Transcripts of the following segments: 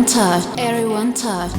Touch. Everyone touch.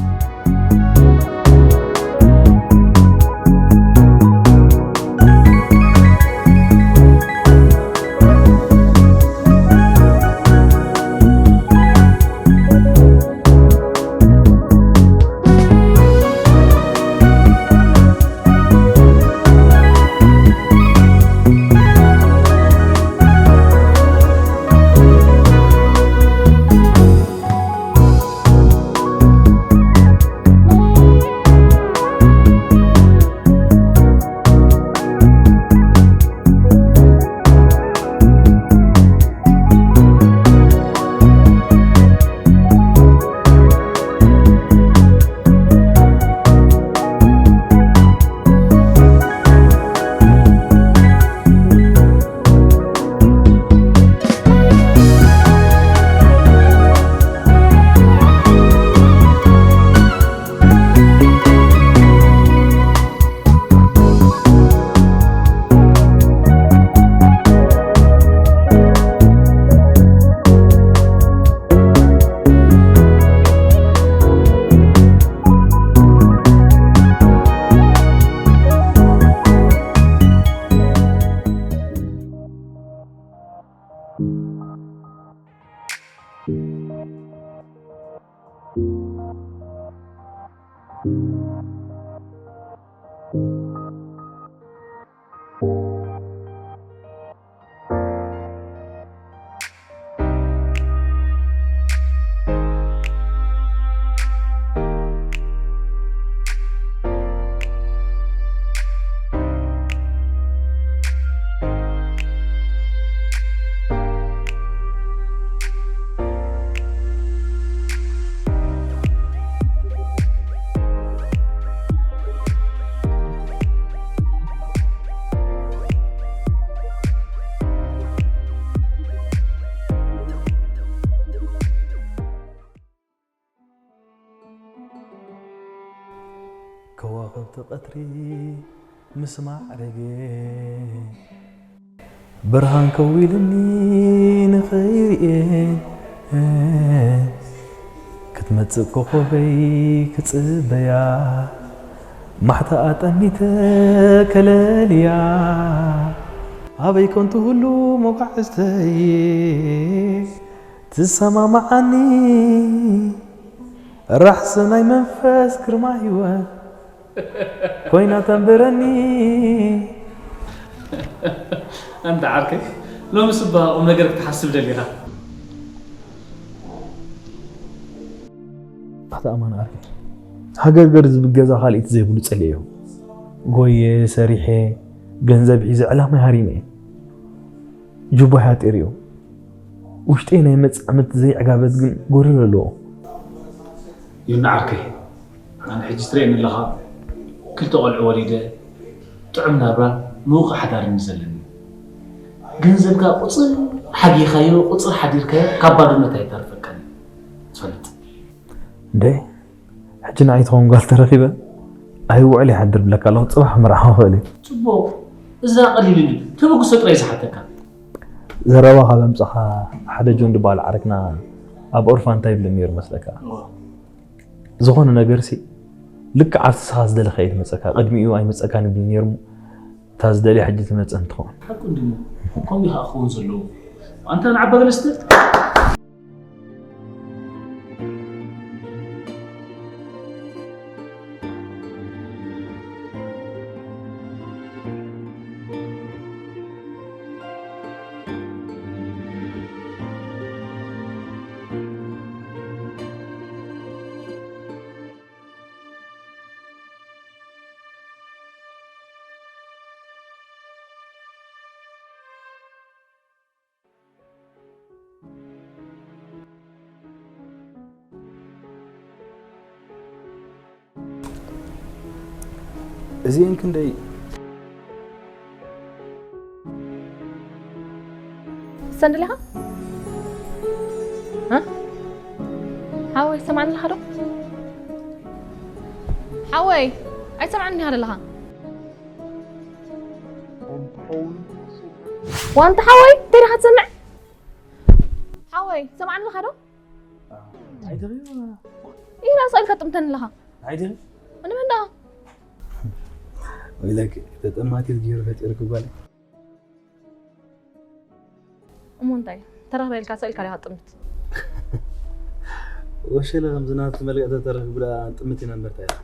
ከዋኽብቲ ቀትሪ ምስ ማዕረገ፣ ብርሃን ከዊልኒ ንኸይርእየን፣ ክትመጽእ ኮኾበይ ክጽበያ፣ ማሕታኣ ጠሚተ ከለልያ። ኣበይ ኮን ትህሉ መጓዕዝተይ ትሰማማዓኒ፣ ራሕሲ ናይ መንፈስ ግርማ ህይወት ኮይና ተንብረኒ። ኣንታ ዓርከይ፣ ሎምስ እባ ቁም ነገር ክትሓስብ ደሊኻ። ኣታ ኣማን ዓርከይ፣ ሃገርገር ዝብል ገዛ ካልኢት ዘይብሉ ጸሊኤዮ። ጎየ፣ ሰሪሐ፣ ገንዘብ ሒዘ፣ ዕላማይ ሃሪመ እየ። ጁባይ ሓጢርዮ። ውሽጠይ ናይ መጻምድቲ ዘይዕጋበት ግን ጎሪር ኣለዎ። ዮኒ ዓርከይ፣ ኣነ ሕጂ ትርእየኒ ኣለኻ፣ ክልተ ቆልዑ ወሊደ፣ ጥዑም ናብራን ምውቕ ሓዳርን እዩ ዘለኒ። ገንዘብካ ቁጽር ሓጊኻዮ፣ ቁጽር ሓዲርካዮ፣ ካብ ባዶነት ኣይተርፈካን እዩ። ትፈልጥ። እንደ ሕጂ ንዓይ ትኸውን ጓል ተረኺበ፣ ኣይውዕል ይሓድር ብለካ ኣለኹ፣ ጽባሕ ምርዓው ክእል እዩ። ጽቡቕ። እዛ ቀሊል እዩ። ተበግሶ ጥራይ ዝሓተካ። ዘረባ ካብ ኣምጻኻ ሓደ ጆን ዝበሃል ዓረክና ኣብ ኦርፋ እንታይ ይብል ነይሩ መስለካ? እዎ። ዝኾነ ነገርሲ ልክዕ ኣብቲ ንስኻ ዝደለኻዮ እዩ ዝመጸካ። ቅድሚኡ ኣይመጸካን ይብል ነይሩ። እታ ዝደልያ ሕጂ ትመጽእ እንትኸውን። ሓቁ እንድሞ። ከምኡ እዩ ከዓ ክኸውን ዘለዎ። ኣንታ ንዓባ ገለ ስተ። እዚኤን ክንደይ? ትሰንድ ኣለኻ? እ? ሓወይ፣ ትሰምዓኒ ኣለኻ ዶ? ሓወይ፣ ኣይትሰምዓኒ ኢኻ ዘለኻ? ዋንታ ሓወይ፣ እንታይ ኢኻ ትሰምዕ? ሓወይ፣ ትሰምዓኒ ኣለኻ ዶ? ኣይትሪኦ። ኢላ ስቕ ኢልካ ጥምተኒ ኣለኻ። ኣይትሪኦ። ንመን ደኣ? ወይለክ፣ ተጠማቲት ገይሩ ፈጢሩኪ ጓለይ። እሞ እንታይ? ተረኽበ ኢልካ ስቕ ኢልካ ዲኻ ትጥምት? ወሸለ ከምዚ ናቱ መልክዕ ተተረኺቡ ደኣ ንጥምት ኢና እምበር እንታይ ደኣ?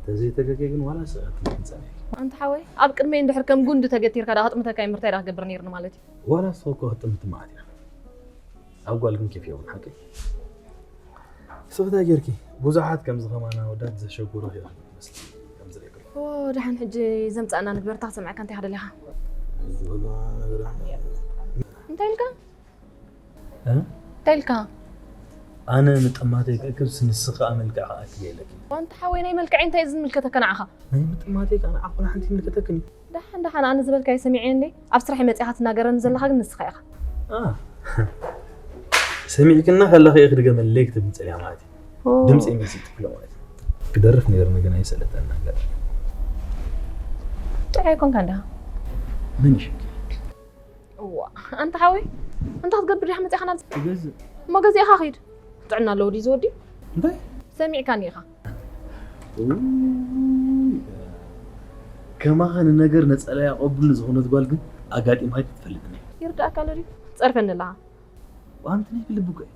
ተዘይተገገ ግን ዋላ ስቕ ኢልካ ትጥምት ጸኒሕኪ። ኣንቲ ሓወይ፣ ኣብ ቅድመይ እንድሕር ከም ጉንዲ ተገቲርካ ደኣ ክጥምተካ እምበር እንታይ ደኣ ክገብር ነይርኒ ማለት እዩ? ዋላ ንስኺ እኮ ክትጥምቲ መዓት ኢኻ። ኣብ ጓል ግን ኬፍ የብሉን ሓቀይ። ስኽታ ጌርኪ ብዙሓት ከምዚ ከማና ወዳት ዘሸጉሩ እዮም መስል ከምዚ ሬግል። ኦ፣ ደሓን ሕጂ ዘምጻእና ንግበርታ ክሰምዐካ እንታይ ደሊኻ? ዝብሎ ነገር ኣሎ። እንታይ ኢልካ? እ? እንታይ ኢልካ? ኣነ ምጥማተይ ክእክብስ ንስኻ መልክዕ ክኣክል የለኪ። ዋንታ ሓወይ ናይ መልክዐይ እንታይ ዝምልከተካ ንዓኻ? ናይ ምጥማተይ ከኣ ንዓኹ ንሓንቲ ይምልከተክን እዩ። ደሓን ደሓን ኣነ ዝበልካዮ ሰሚዐ እንዴ? ኣብ ስራሕ መጺኻ ትናገረኒ ዘለኻ ግን ንስኻ ኢኻ። ኣ፣ ሰሚዕክና ከለኺ እየ ክድገመለይ ክትብል ጸሊኣ ማለት እዩ። ኦ። ድምፂ መሲ ትብሎ ማለት እዩ። ክደርፍ ነይሩ ግን ኣይሰለጠና ገር። ጥዑይ ኣይኮንካን ደኻ? መን ይሽክ? እዋ፣ ኣንታ ሓወይ፣ እንታይ ክትገብር ዲኻ መጺኻ ናብዚ? ክገዝእ። እሞ ገዚእኻ ኺድ። ጥዕና ኣለዎ ድዩ ዝወዲ? እንታይ? ሰሚዕካኒ ኢኻ። ከማኸ ንነገር ነጸላ ያቐብሉኒ ዝኾነት ጓል ግን ኣጋጢማ ኣይትፈልጥን እያ። ይርዳእካ ኣሎ ድዩ? ትጸርፈኒ ኣለኻ። ኣንቲ ናይ ብልቢ እኮ እየ።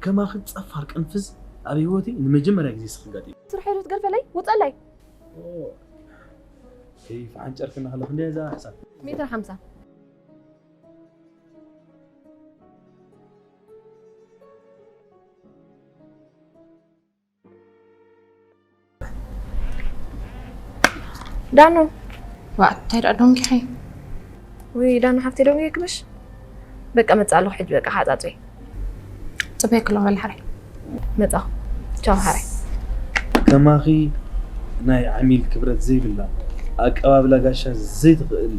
ከማኺ ጸፋር ቅንፍዝ ኣብ ህይወተይ ንመጀመርያ ግዜ ስኺ ኣጋጢሙ። ስርሐይ ዶ ትገድፈለይ? ውጸለይ። ኦ፣ ከይፍ ዓንጨርክና ከለኹ እንደ እዛ ሕሳብ። ሜትር ሓምሳ። ዳኑ። ዋ፣ እንታይ ደኣ ደንጊኺ? ውይ፣ ዳኑ ሓፍተይ ደንጊኺ ክምሽ? በቃ መጽእ ኣለኹ ሕጂ፣ በቃ ሓጻጽ። ጽበይ ክሎ በል ሓራይ። መጻኹ። ቻው ሓራይ። ከማኺ ናይ ዓሚል ክብረት ዘይብላ፣ ኣቀባብላ ጋሻ ዘይትኽእል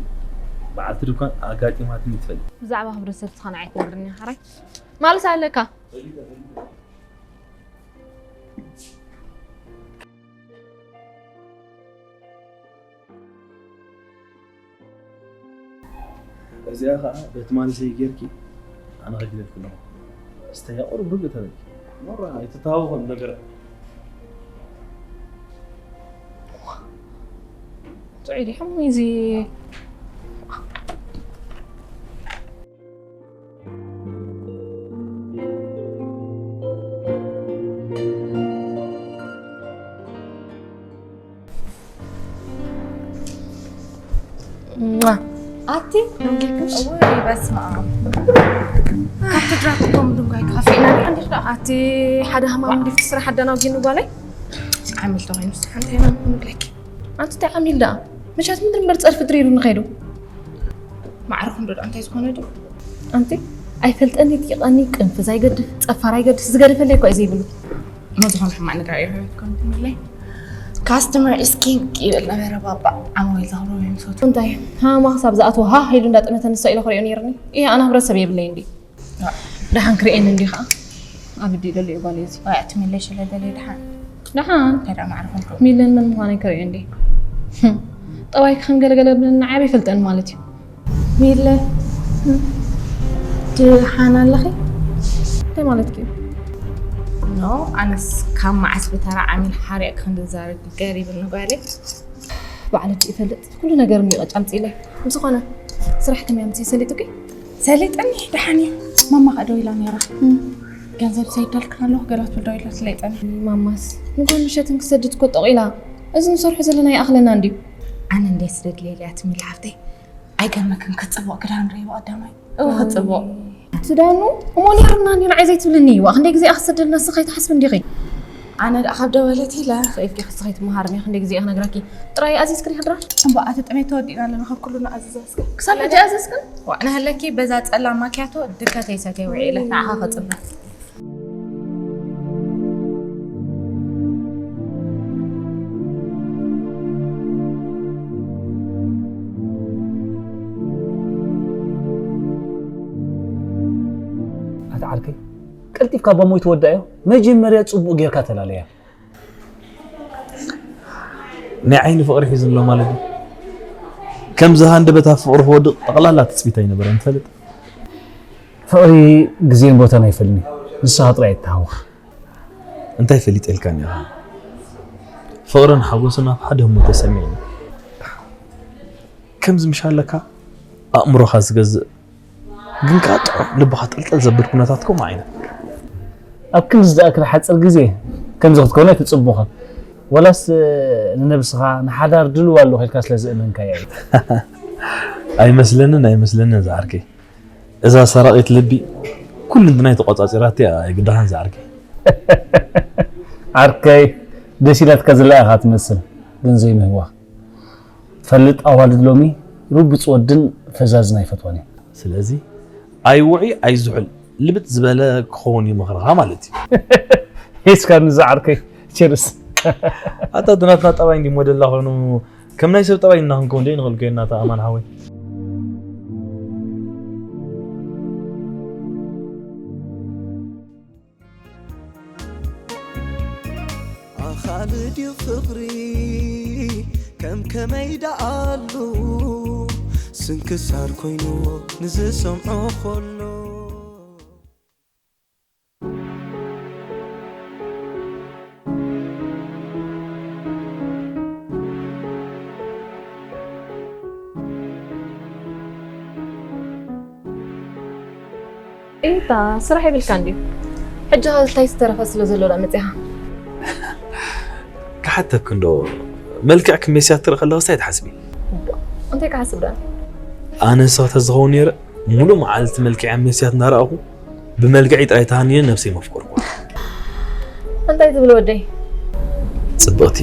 በዓልቲ ድኳን ኣጋጢማትኒ ትፈልጥ። ብዛዕባ ሕብረተሰብ ዝኾነ ዓይነት ነግርኒ ሓራይ። ማለት ኣለካ። እዚኣ ኸዓ በቲ ማለሰይ ጌርኪ ኣነ ከጊደልኪ ኣለኹ። እስተያ ቁሩብ ርግእ ተበልኪ። ኖራ ኣይትተሃወኾም ነገር። ጥዑይ ዲኹም እዚ ኣቲ ደንጊክሽ? ወይ በስመ ኣብ። ካብቲ ድራር ኮም ድንጋይ ካፌ ኢና ንሓንዲኽ ደኣ። ኣቲ ሓደ ህማም እንዲፍቲ ስራሕ ኣዳናጊ ንጓለይ። ዓሚል ተኾይኑ ሓንቲ ህማም ንብለኪ። ኣንቲ እንታይ ዓሚል ደኣ? መሻት ምድሪ እምበር ጸርፊ ድሪሩ ንኸይዱ። ማዕረ ክንዶ ደኣ እንታይ ዝኾነ ድዩ? ኣንቲ ኣይፈልጠኒ ጢቐኒ ቅንፍዝ ኣይገድፍ ጸፋር ኣይገድፍ ዝገደፈለይ እኮ እዩ ዘይብሉ። እሞ ዝኾነ ሕማቕ ነገር ኣይረኸብኩን ትምለይ። Customer is king ይብል ነበረ ባባ። ዓማዊል ዘኽብሩ ይምሰቱ። እንታይ ሃማ ክሳብ ዝኣትወ ሃ ኢሉ እንዳጠመተ ንሳ ኢለ ክሪኦ ነይርኒ። እየ ኣነ ሕብረተሰብ የብለይ እንዲ። ደሓን ክርእየኒ እንዲ ኸዓ። ኣብ እዲ ደሎ እዩ ጓል እዚ። ወይ ኣቲ ሚለይ ሽለ ደለይ ደሓን። ደሓን? እንታይ ደኣ ማዕረ ኮንኩ? ሚለን መን ምዃነይ ክርእዮ እንዲ። ጠባይ ክኸም ገለገለ ብለና ዓቢ ይፈልጠን ማለት እዩ። ሚለ። ደሓን ኣለኺ? እንታይ ማለት እዩ? ኖ፣ ኣነስ ካብ መዓስ ብተራ ዓሚል ሓሪቕ ክንዲ ዛረብ ገሪብኒ ጓለይ። ባዕለ ድዩ ይፈልጥ? ኩሉ ነገር እኒኦ ጫምፂለይ። ብዝኾነ፣ ስራሕ ከመይ ኣምፅዩ ሰሊጡኪ? ሰሊጥኒ፣ ደሓን እዩ። ማማ ከኣ ደው ኢላ ነይራ። እም። ገንዘብ ሰይደልክን ኣለኹ፣ ገለ ትብል ደው ኢላ ሰሊጥኒ። ማማስ፣ ንጎን ምሸትን ክሰድድ እኮ ጠቕ ኢላ። እዚ ንሰርሖ ዘለና ይኣኽለና እንድዩ። ኣነ እንድየ ስደድለይ ኢለያ ትም ኢላ ሓፍተይ። ኣይገርመክን ክጽብቕ ክዳን ርእይዎ ቀዳማይ። እው፣ ክጽብቕ። ትዳኑ እሞ ነይሩና እንዲ ንዓይ ዘይትብልኒ። ዋ፣ ክንደይ ግዜ እያ ክትሰደልና ንስኺ ከይትሓስቢ እንዲኺ። ኣነ ደኣ ካብ ደወለት ኢለ። ኢልኪ ክስኺ ትመሃርኒ፣ ክንደይ ግዜ እየ ክነግረኪ። ጥራይ ኣዚዝክኒ ክድራ። እምበኣ፣ እቲ ጥሜት ተወዲእና ኣለና፣ ካብ ኩሉ ንኣዝዛ እስከ። ክሳብ ሕጂ ኣዘዝክን? ዋ፣ ንሃለኪ በዛ ጸላም ማክያቶ ድከተይ ሰትየ ውዒለ፣ ንዓኻ ክጽበ። ኣታ ዓርከይ፣ ቀልጢፍካ እባ ሞይቱ ወዳእዮ። መጀመርያ ጽቡቕ ጌርካ ተላለያ። ናይ ዓይኒ ፍቕሪ ሒዙ ኣሎ ማለት እዩ። ከምዚ ሃንደበት ኣብ ፍቕሪ ክወድቕ ጠቕላላ ትጽቢት ኣይነበረን፣ ትፈልጥ? ፍቕሪ ግዜን ቦታን ኣይፈልኒ። ንስኻ ጥራይ ኣይተሃወኽ። እንታይ ፈሊጠልካኒ ኢኻ? ፍቕርን ሓጎስን ኣብ ሓደ ህሞት ተሰሚዕኒ። ከምዚ ምሽ ኣለካ ኣእምሮኻ ዝገዝእ ግን ከኣ ጥዑም ልብኻ ጠልጠል ዘብል ኩነታት ከምኡ ዓይነት። ኣብ ክንዲ ዝኣክል ሓፂር ግዜ ከምዚ ክትከውን ኣይትፅቡኻን። ወላስ ንነብስኻ ንሓዳር ድልው ኣለኹ ኢልካ ስለ ዝእመንካያ እዩ። ኣይመስለንን ኣይመስለንን ዝዓርከይ። እዛ ሰራቒት ልቢ ኩሉ እንድናይ ተቆጻጺራትያ ኣይግዳኻን ዝዓርከይ። ዓርከይ ደስ ኢላትካ ዘላ ኢኻ ትመስል ግን ዘይምህዋኽ። ትፈልጥ ኣዋልድ ሎሚ ርቡጽ ወድን ፈዛዝን ኣይፈትዋን እየን። ስለዚ ኣይውዒ ኣይዝሑል ልብጥ ዝበለ ክኸውን እዩ ምኽርኻ ማለት እዩ። ሒዝካኒ ዝዓርከይ ችርስ። ኣታ ድናትና ጠባይ እንዲ ሞደላ ኮይኑ ከም ናይ ሰብ ጠባይ እና ክንከውን ደይ ንኽእል ኮይና ኣታ ኣማን ሓወይ። ኣኻልድ እዩ ፍቕሪ ከም ከመይ ደኣሉ ስንክሳር ኮይኑ ንዝሰምዖ ኾሎ። እታ ስራሕ የብልካ እንድዩ። ሕጂ ኸ እንታይ ዝተረፈ ስለ ዘሎ ዳ መጺኻ? ክሓተክ እንዶ መልክዕ ክሜስያ ትርኢ ከለኸ እንታይ ትሓስቢ? እንታይ ክሓስብ ዳ? ኣነ ንስኺ ተዝኸውን ነይረ ሙሉእ መዓልቲ መልክዕ ሜስያት እናረኣኹ ብመልክዒ ጥራይ ተሃንየ ነብሰይ መፍቀርኩ። እንታይ ትብል ወደይ? ጽብቕቲ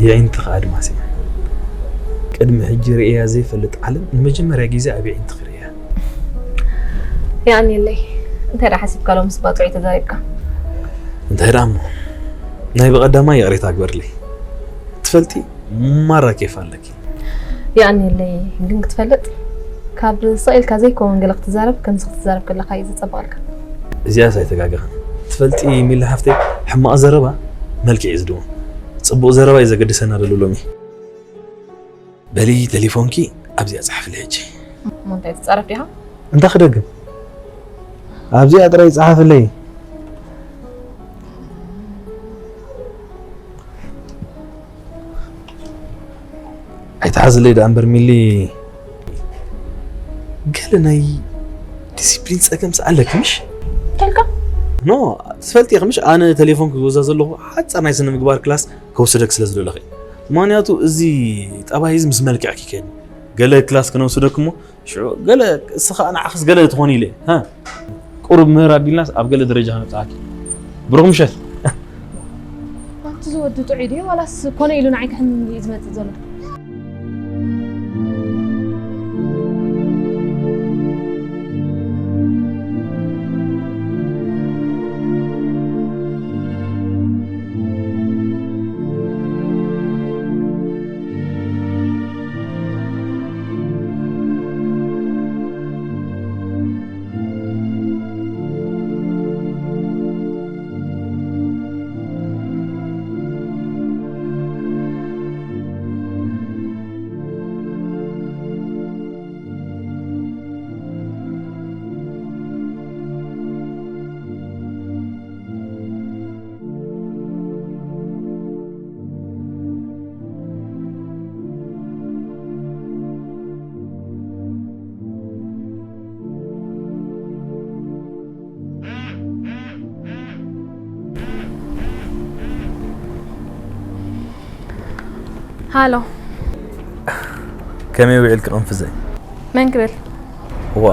የዒንትኻ ኣድማስ እያ። ቅድሚ ሕጂ ርእያ ዘይፈልጥ ዓለም ንመጀመርያ ግዜ ኣብ የዒንትኺ ርእያ። የቐንየለይ። እንታይ ደኣ ሓሲብካ ሎምስ ባጽዑ ተዛሪብካ? እንታይ ደኣ እሞ ናይ ብቐዳማይ ይቕሬታ ግበርለይ። ትፈልጢ ማራ ኬፍ ኣለኪ። የቐንየለይ። ግን ክትፈልጥ ካብ ስቕ ኢልካ ዘይከውን ገለ ክትዛረብ ከምዚ ክትዛረብ ከለኻ እዩ ዝጸብቐልካ። እዚኣስ ኣይተጋገኸን። ትፈልጢ ሚሊ ሓፍተይ ሕማቕ ዘረባ መልክዕ እዩ ዝድውም። ጽቡቕ ዘረባ እዩ ዘገድሰና ደሎ ሎሚ። በሊ ተሌፎንኪ ኣብዚኣ ጸሓፍለይ ሕጂ። እሞ እንታይ ትጻረፍ ዲኻ? እንታይ ክደግም? ኣብዚኣ ጥራይ ጸሓፍለይ። ኣይትሓዝለይ ደኣ እምበር ሚሊ፣ ገለ ናይ ዲሲፕሊን ጸገም ኣለኪ ምሽ? ከልካ ኖ ትፈልጢ ኢኺ ምሽ ኣነ ተሌፎን ክገዛ ዘለኹ ሓጻር ናይ ስነ ምግባር ክላስ ከውስደክ ስለ ዝደለኺ። ምኽንያቱ እዚ ጠባይ እዚ ምስ መልክዕኪ ከይድ ገለ ክላስ ክነውስደክ እሞ ሽዑ ገለ እስኻ ንዓኽስ ገለ ትኾን ኢለ ሃ ቁሩብ ምህር ኣቢልናስ ኣብ ገለ ደረጃ ከነብጽሓኪ። ብሩኽ ምሸት። ኣንቲ ዝወዲ ጥዑይ ድዩ ዋላስ ኮነ ኢሉ ንዓይ ክሕም እዩ ዝመጽእ ዘሎ? ሃሎ። ከመይ ውዒልኪ ቅንፍዘይ? መን ክብል? እዋ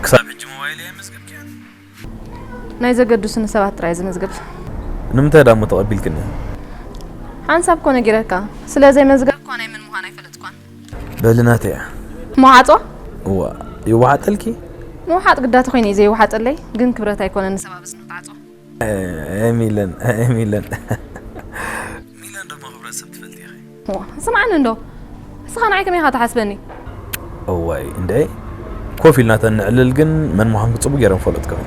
ክሳብ ሕጂ ሞባይል እየ መዝገብኪ። ናይ ዘገድሱኒ ሰባት ጥራይ ዝመዝገብ። ንምንታይ ዳሞ ተቐቢልክኒ? ሓንሳብ ኮነ ጊረካ ስለ ዘይመዝገብኳ ናይ መን ምዃን ኣይፈለጥኳን። በሊ ናተይ እያ። መውሓጾ? እዋ ይወሓጠልኪ? ምውሓጥ ግዳቲ ኮይኑ እዩ ዘይወሓጠለይ፣ ግን ክብረት ኣይኮነን ንሰብ ኣብ እዝኑ ትዓጾ። ኤሚለን ኤሚለን ሚለን ደሞ ክብረት ሰብ ትፈልጢ ኢኺ። ስምዓኒ እንዶ እስኻ ንዓይ ከመይ ኢኻ ትሓስበኒ? እዋይ እንደ ኮፍ ኢልና ተንዕልል ግን መን ምዃንኪ ጽቡቕ ገይረ ምፈለጥኩኺ።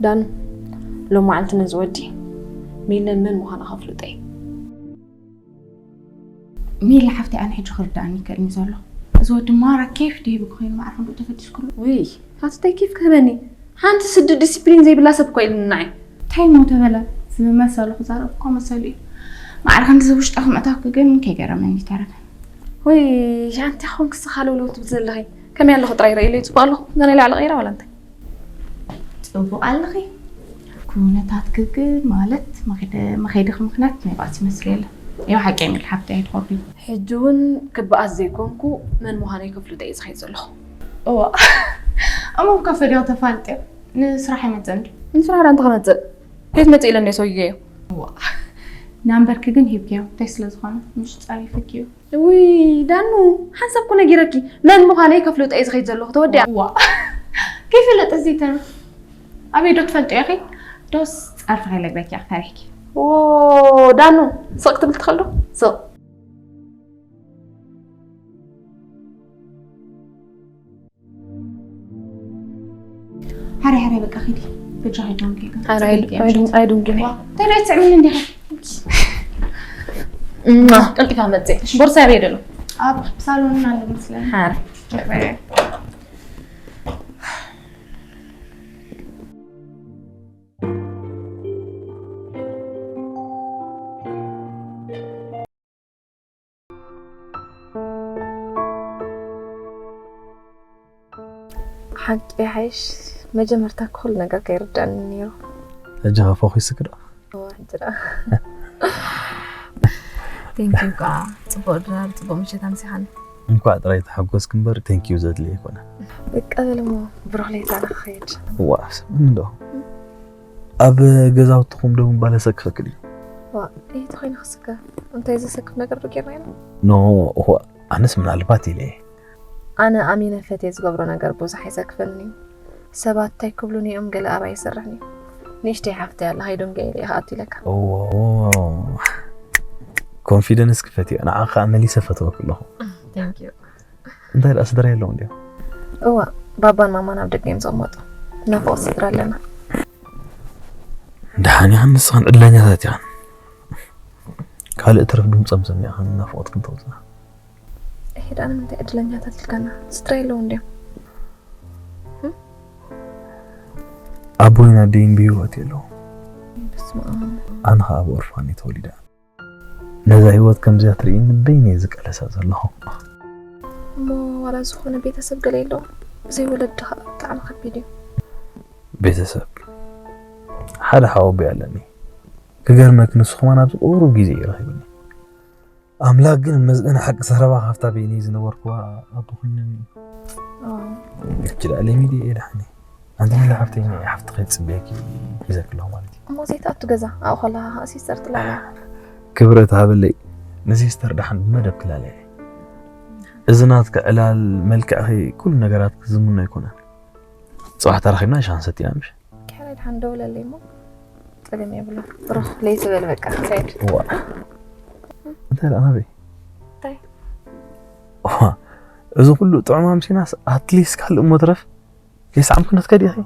ዳን፣ ሎም መዓልቲ ነዚ ወዲ ሚለን መን ምዃና ከፍልጦ እየ። ሚለ ሓፍተይ፣ ኣነ ሕጂ ክርድኣኒ ይክእልኒ ዘሎ፣ እዚ ወዲ ማራ ኬፍ ድሂቡ ኮይኑ ማዕረ ክንድኡ ተፈቲሽኩሉ። ውይ፣ ሃተታይ ኬፍ ክህበኒ? ሓንቲ ስዲ ዲሲፕሊን ዘይብላ ሰብ እኮ ኢሉኒ ንዓይ። እንታይ እሞ ተበለ? ዝመሰሉ ክዛረብ እኮ መሰሉ እዩ። ማዕረ ክንዲ ውሽጣ ክምእታኩ ግን ከይገረመኒ ይተረፈ። ወይ፣ ኣንቲ ኾንክ ስኻ ለውለው ትብል ዘለኺ? ከመይ ኣለኹ ጥራይ ረኢለይ ጽቡቕ ኣለኹ? ገና ላዕሊ ቀይራ ዋላ እንታይ? ጽቡቕ ኣለኺ። ኩነታትኪ ግን ማለት መኸደ-፣ መኸድኺ ምኽንያት ናይ ባእሲ ይመስል የለን። ያው ሓቂ ሚል ሓብቲ ኣይትኾርዲ። ሕጂ እውን ክበኣስ ዘይኮንኩ መን ምዃነይ ከፍልጦ እየ ዝኸይድ ዘለኹ። እዋ። እሞ ከፈ ዲዮ ተፋልጥዮ? ንስራሕ ኣይመጽእን ድዩ? ንስራሕ ዳ እንተ ክመጽእ? ከየት መጽእ ኢለ እንደ ሰውየዮ? እዋ። ናምበርኪ ግን ሂብክዮ። እንታይ ስለ ዝኾነ? ምሽ ጸሪፍክዮ። ውይ ዳኑ፣ ሓንሳብ እኮ ነጊረኪ። መን ምዃነይ ከፍልጦ እየ ዝኸይድ ዘለኹ። ተወዲኣ። እዋ። ከይፍለጥ እዚ ተርፍ። ኣበይ ዶ ትፈልጦ ኢኺ? ዶስ ጸርፊ ከይለግበኪ ኢኺ ፈሪሕኪ? ዎ፣ ዳኑ፣ ስቕ ክትብል ትኽእል ዶ? ስቕ። ሓረ ሓረ በቃ ኺዲ። በጃኺ ዶንኪ። ሓረ ኣይዱ-፣ ኣይዱ-፣ ኣይዱንኪ። ዋ፣ እንታይ ዶ ትስዕብኒ እንዲኻ? እማ፣ ቀልጢፋ መጽእ። ቦርሳ ኣበይ ደሎ? ኣብ ሳሎን ኣሎ መስለኒ። ሓረ። ሓቂ ሓይሽ መጀመርታ ኩሉ ነገር ከይርዳእኒ ነይሩ። ሕጂ ኸ ፎኺስኪ ዶ? እዋ፣ ሕጂ ደኣ። ቴንኪዩ እኳ፣ ጽቡቕ ድራር፣ ጽቡቕ ምሸት ኣምሲኻኒ። እንኳዕ ጥራይ ተሓጎስኪ እምበር ቴንኪዩ ዘድልዮ ኣይኮነን። በቃ በል እሞ፣ ብሩኽ ለይታ ንኽኸይድ። እዋ፣ ስምዕኒ ዶ? ኣብ ገዛውትኹም ዶ ምባል የሰክፈኪ ድዩ? ዋ፣ እንታይ ተኾይኑ ክስከፍ? እንታይ ዘሰክፍ ነገር ዶ ጌርና ኢና? ኖ፣ እዋ፣ ኣነስ ምናልባት ኢለ እየ። ኣነ ኣሚነ ፈትየ ዝገብሮ ነገር ብዙሕ ኣይዘክፈንን እዩ። ሰባት እንታይ ክብሉኒ እዮም ገለ ኣባይ ይሰርሕን እዩ። ንእሽተይ ሓፍተይ ኣላ፣ ሃይዶንገ ኢለ እየ ክኣቱ ኢለካ። እዎ፣ ኮንፊደንስ ክፈትዮ፣ ንዓኻ መሊሰ ፈትወክ ኣለኹ። Thank you። እንታይ ደኣ ስድራ የለውን ድዮም? እዋ፣ ባባን ማማን ኣብ ደገ እዮም ዝቕመጡ። ናፍቖት ስድራ ኣለና። ደሓን ኢኻን ንስኽን ዕድለኛታት ኢኻን። ካልእ ትርፍ ድምጾም ሰሚዕኻን ናፍቖትክን ተውጽኣ። እሄ፣ ደኣ ንምንታይ ዕድለኛታት ኢልካና? ስድራ የለውን ድዮም? ኣቦይን ኣደይን ብህይወት የለዉ። በስመ ኣብ። ኣነ ኸኣ ኣብ ኦርፋን እየ ተወሊደ። ነዛ ህይወት ከምዚኣ ትርእይኒ በይነይ እየ ዝቃለሳ ዘለኹ። እሞ ዋላ ዝኾነ ቤተሰብ ገለ የለዎም? ብዘይ ወለዲ ኸኣ ብጣዕሚ ከቢድ እዩ። ቤተሰብ ሓደ ሓወቦይ ኣለኒ። ክገርመኪ ንሱ ከማን ኣብዚ ቁሩብ ግዜ እዩ ረኺቡኒ። ኣምላኽ ግን ይመስገን ሓቂ ዘረባ ካብታ በይነይ ዝነበርኩዋ ኣቦ ኮይኑኒ። ኣዎ። ሕጂ ደኣ ለሚደ እየ ደሓን እየ። ኣንቲ ሚለ ሓፍተይ ሓፍቲ ከይትጽበየኪ ሒዘኪ ኣለኹ ማለት እዩ። እሞ ዘይትኣቱ ገዛ ኣብኡ ከለኻ ከኣ ሲስተር ትላላ። ክብረት ሃበለይ ንሲስተር ደሓን ብመደብ ክላለ እየ። እዚ ናትኪ ዕላል መልክዕኺ ኩሉ ነገራትኪ ዝምኖ ኣይኮነን። ጽባሕ ተራኺብና ሻሂ ንሰቲ ኢና ምሽ? ሕራይ ደሓን ደውለለይ እሞ ጸገም የብሉን። ብሩኽ ለይቲ በል በቃ፣ ሰይድ። እዋ። እንታይ ደኣ ናበይ? እንታይ? እዋ፣ እዚ ኩሉ ጥዑም ኣምሲናስ ኣትሊስት ካልእ እሞ ትረፍ ከይሰዓምኪ ክትከዲ ኢኺ።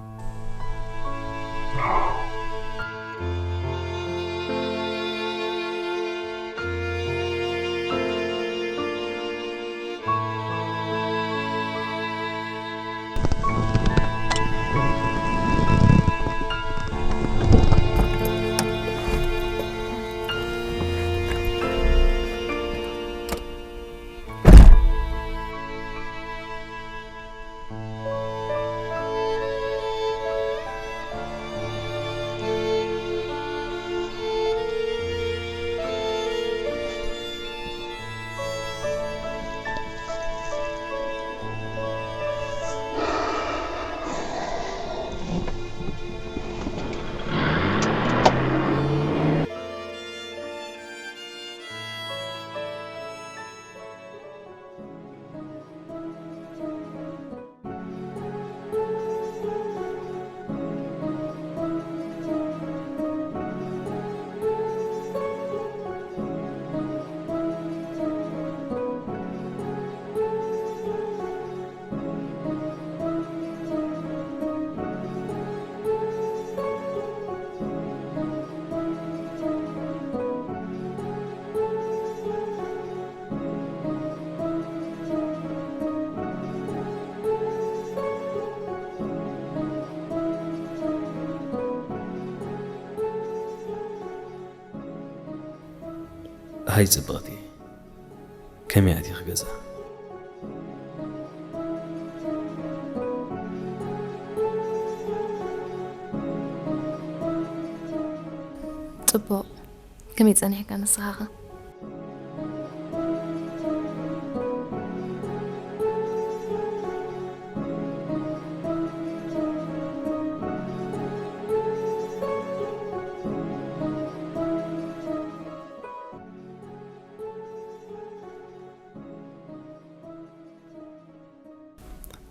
ሃይ ጽብቕቲ፣ ከመይ ኣቲኺ ገዛ? ጽቡቕ። ከመይ ጸኒሕካ ንስኻ ኸ?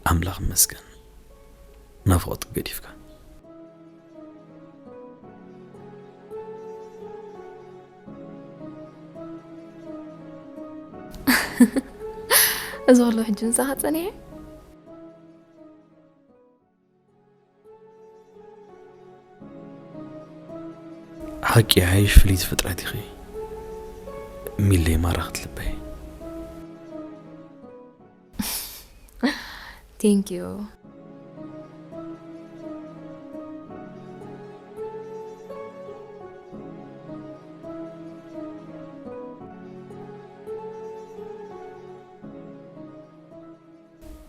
ኣምላኽ ይመስገን፣ ናፍቖት ገዲፍካ። እዚ ኩሉ ሕጂ ምሳኻ ጸኒሐ? ሓቂ ይሓይሽ ፍልይቲ ፍጥረት ኢኺ። ሚለይ ማራኽት ልበይ። Thank you።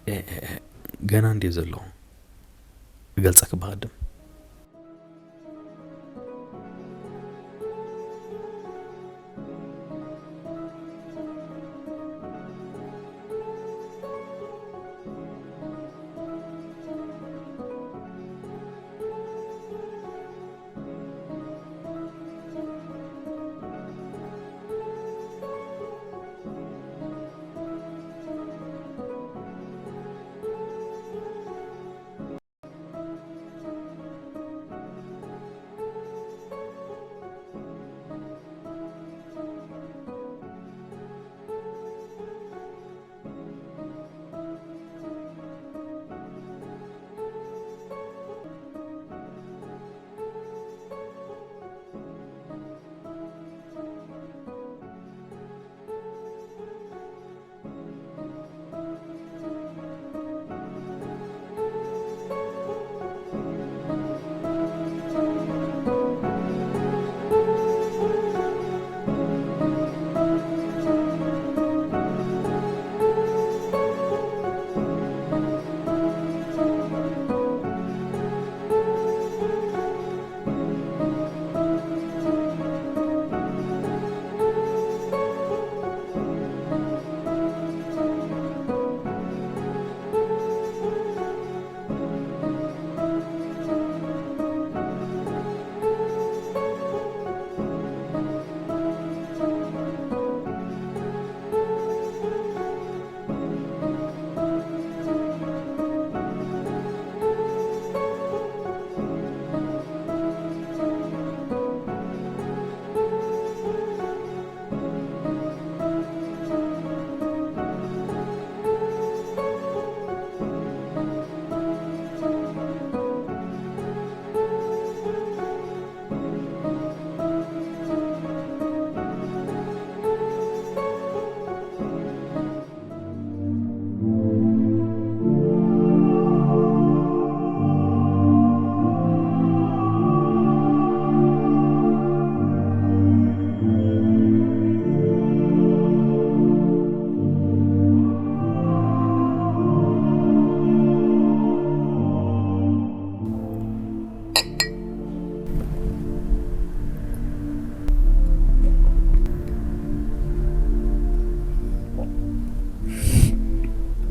ኤ፣ ኤ፣ ኤ፣ ገና እንድየ ዘለኹ። እገልጸኪ ብቐድም።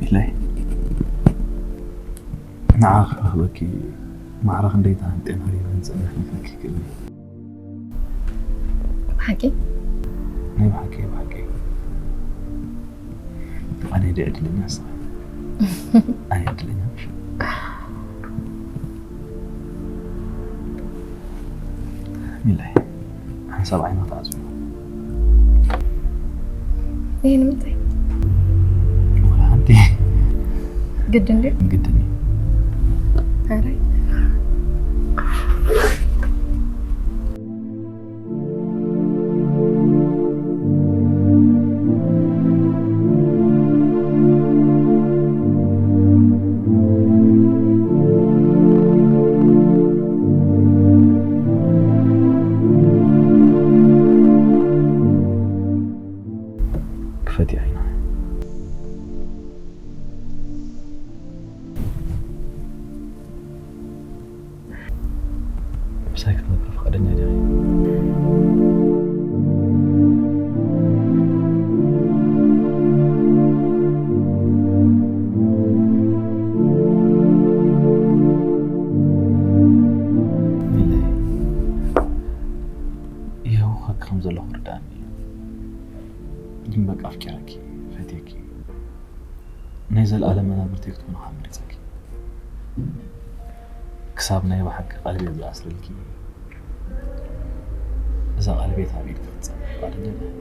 ኢለይ ንዓኺ ክረኽበኪ ማዕረ ክንደይ ተሃንጥየን ሃሪመን ዝጸናሕኩ ክነግረኪ ክእል እየ። ብሓቂ? ናይ ብሓቂ፣ ብሓቂ። ኣነ ድየ ዕድለኛ ንስኺ? ኣነ ዕድለኛ ምሽ? ኢለይ ሓንሳብ ዓይና ተዓጽዩ። ይህ ንምንታይ? ወላ ሓንቲ። ግድን ድዩ? ግድን እዩ። ኣረ። ከም ዘለኹ ርዳእኒ እዩ። ግን በቃ ኣፍቂረኪ፣ ፈትየኪ፣ ናይ ዘለኣለም መናብርተይ ክትኮኒ ካብ መሪጸኪ፣ ክሳብ ናይ ብሓቂ ቀልቢ ዝኣስረልኪ፣ እዛ ቀልቢ ኣብ ኢድኪ ክትጸንሕ ፍቓደኛ ዲኺ?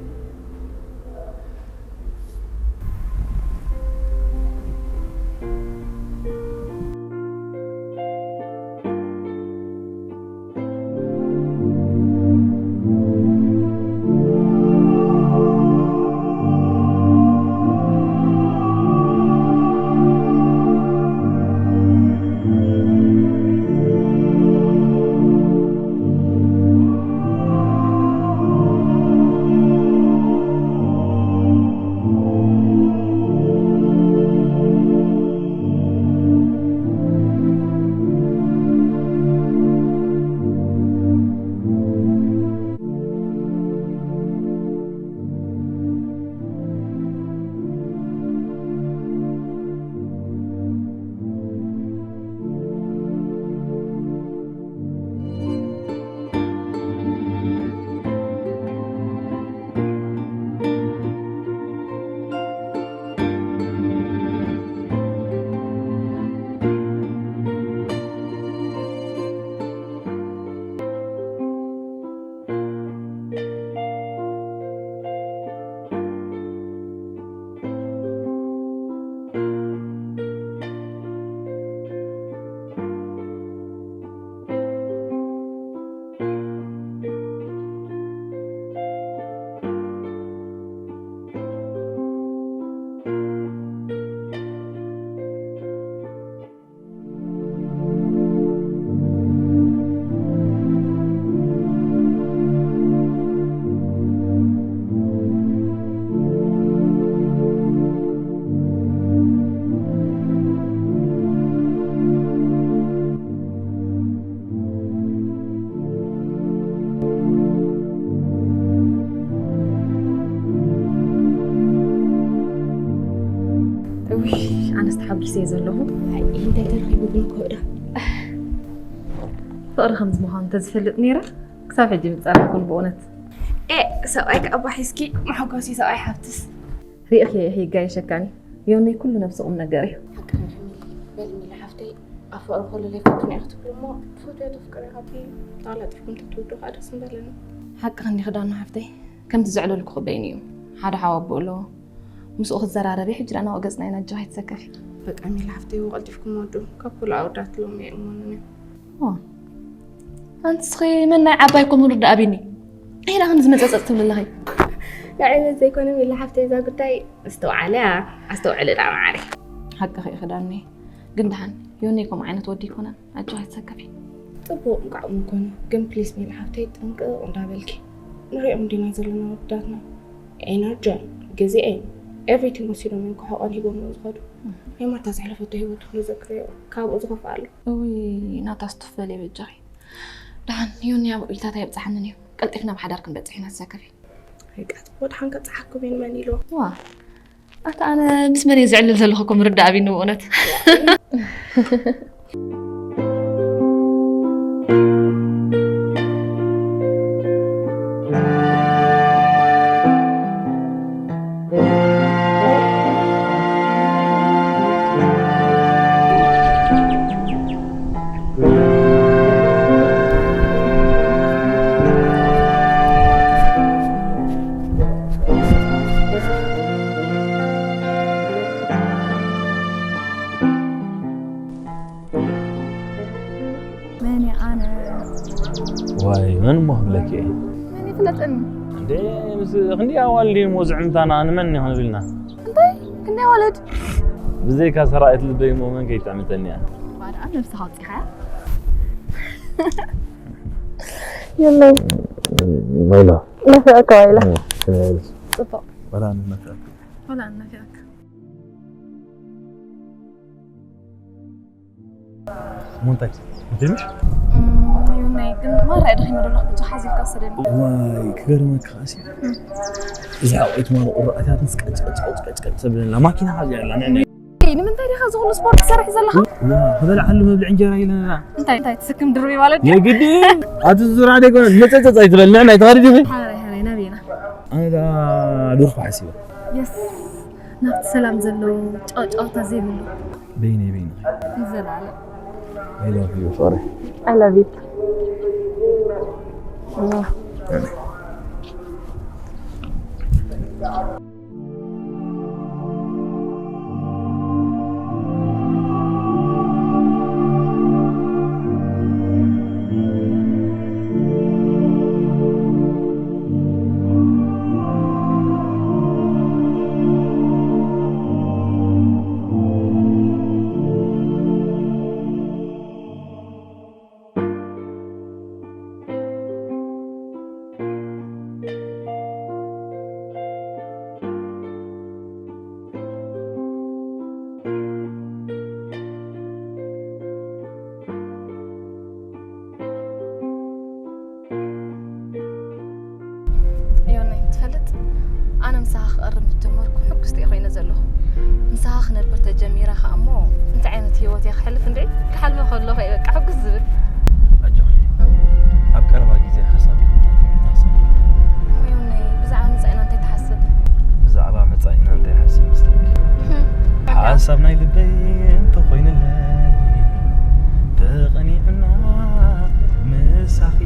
ውይ፣ ኣነስ ተሓጒሰ እየ ዘለኹ። ኣይ፣ እንታይ ተረኺቡ ግን ኮዳ? ፍቕሪ ከምዚ ምዃኑ እንተዝፈልጥ ነይረ፣ ክሳብ ሕጂ ምጸናሕኩን ብእውነት። ኤ፣ ሰብኣይ ከኣ ባሕ እስኪ መሐጎሲ ሰብኣይ ሓብትስ። ሪእኺ ኢኺ ይጋየሸካኒ። ዮኒ ኩሉ ነብሲ ቁም ነገር እዩ። ሓቂ ንሕሚ በል ሚሊ ሓፍተይ፣ ኣብ ፍቕሪ ከሎ ዘይፈቱን እየ ክትብሉ እሞ፣ ትፈትዮ ተፍቅሪ ኢኻ እምበር፣ ተቐላጢፍኩም ተትውዱ ከኣ ደስ ምበለኒ። ሓቅኺ እንዲኺ ዳኑ ሓፍተይ፣ ከምቲ ዘዕለልኩኺ በይኑ እዩ። ሓደ ሓው ኣቦ ኣለዎ። ምስኡ ክትዘራረቢ ሕጂ ደኣ ናብኡ ገጽና ኢና፣ ኣጆኺ ኣይትሰከፊ። በቃ ሚሊ ሓፍተይ፣ እወ ቀልጢፍኩም ወዱ። ካብ ኩሉ ኣወዳት ሎሚ ኣይእመኑን እዮም። ኦ። ኣንቲ እስኺ መን ናይ ዓባይ ኮሙን ርዳ ኣቢኒ? ኢላ ከም ዝመጸጸጽ ትብሊ ኣለኺ። ንዓይ ዘይኮነ ሚሊ ሓፍተይ እዛ ጉዳይ ኣስተውዓልያ፣ ኣስተውዕሊ ደኣ መዓረይ። ሓቅኺ ኢኺ ዳኒ። ግን ደሓን ዮኒ ከምኡ ዓይነት ወዲ ኣይኮነን። ኣጆኺ ኣይትሰከፊ። ጽቡቕ እንቋዕ እውን ኮነ። ግን ፕሊስ ሚሊ ሓፍተይ ጥንቅቕ እንዳበልኪ። ንሪኦም እንዲና ዘለና ወዳትና። ኤነርጂን፣ ግዜኤን፣ ኤቭሪቲንግ ወሲዶም እዮም ክሕቆን ሂቦም እዮም ዝኸዱ። ናይ ማርታ ዘሕለፈቶ ህይወቱ ክንዘክሮ ካብኡ ዝኸፍእ ኣሎ። እውይ፣ ናታ ስቱፍ በሊ በጃኺ። ደሓን ዮኒ ኣብ ኢልታት ኣይብጽሓንን እዩ። ቀልጢፍና ኣብ ሓዳር ክንበጽሕ ኢና፣ ትሰከፊ። ወይ ቃ ጽቡቕ፣ ደሓን ከብጽሓኩም እየ፣ መን ኢልዎ? ዋ፣ ኣታ ኣነ ምስ መን እየ ዝዕልል ዘለኹ እኮ ምርዳእ ኣቢኒ ብእውነት። መን እየ ኣነ? ዋይ፣ መን እሞ ክብለኪ እየ? መን ይፍለጠኒ? እንዴ፣ ምስ ክንዲ ኣዋልድ እሞ ዝዕምታና ንመን ይኾን ቢልና? እንታይ? ክንደይ ኣዋልድ? ብዘይካ ሰራዊት ልበይ እሞ መን ከይትዕምተኒ እያ? ባዳ ነብስኻ ኣውጺኻ። የለይ። ማይላ። ናፊቐካ ዋይላ። ጽቡቕ። ዋላ ንናፊቐካ። ዋላ ንናፊቐካ። እሞ እንታይ? እንታይ ምሽ? እም፣ ዮናይ ግን ማራ ደኺመ ደሎ፣ ብዙሕ ሓዚልካ ሰደኒ። ዋይ፣ ክገርመካ ኣሲ። እዛ ዓወት ማራ ቁራኣታት ምስ ቀጭ፣ ቀጭ፣ ቀጭ፣ ቀጭ፣ ቀጭ ተብለና። ማኪና ካብዚኣ ኣላ፣ ንዕና። እይ፣ ንምንታይ ዲኻ እዚ ኩሉ ስፖርት ትሰርሕ ዘለኻ? ዋ፣ ክበልዓሉ መብልዒ እንጀራ ኢለና። እንታይ፣ እንታይ፣ ትስክም ድርቢ ማለት ድዩ? የግዲ። ኣቲ ዙራ ደጎ፣ መጸጸጽ ኣይትበል፣ ንዕና፣ ኣይትኻዲ ዲኺ? ሓራይ፣ ሓራይ። ኣነ ደኣ ዶርፋ ሓሲበ። የስ ናብቲ ሰላም ዘለዎ ጫውጫውታ ዘይብሉ በይነይ በይነይ ንዘላለም I love you ፍቕሪ። I love you። ዮናይ ትፈልጥ ኣነ ምሳኻ ክቐርብ ምስ ጀመርኩ ሕጉስቲ እየ ኮይነ ዘለኹ። ምሳኻ ክነብር ተጀሚረ ከኣ እሞ እንታይ ዓይነት ህይወት እየ ክሕልፍ እንድዒ ክሓልሞ ከለኹ እየ በቃ ሕጉስ ዝብል። ኣጆኺ ኣብ ቀረባ ግዜ ሓሳብ ይመጣልኪ። ዮናይ ብዛዕባ መጻኢና እንታይ ትሓስብ? ብዛዕባ መጻኢና እንታይ ይሓስብ መስለኪ? ሓሳብ ናይ ልበይ እንተኾይንለይ ተቐኒዕና ምሳኺ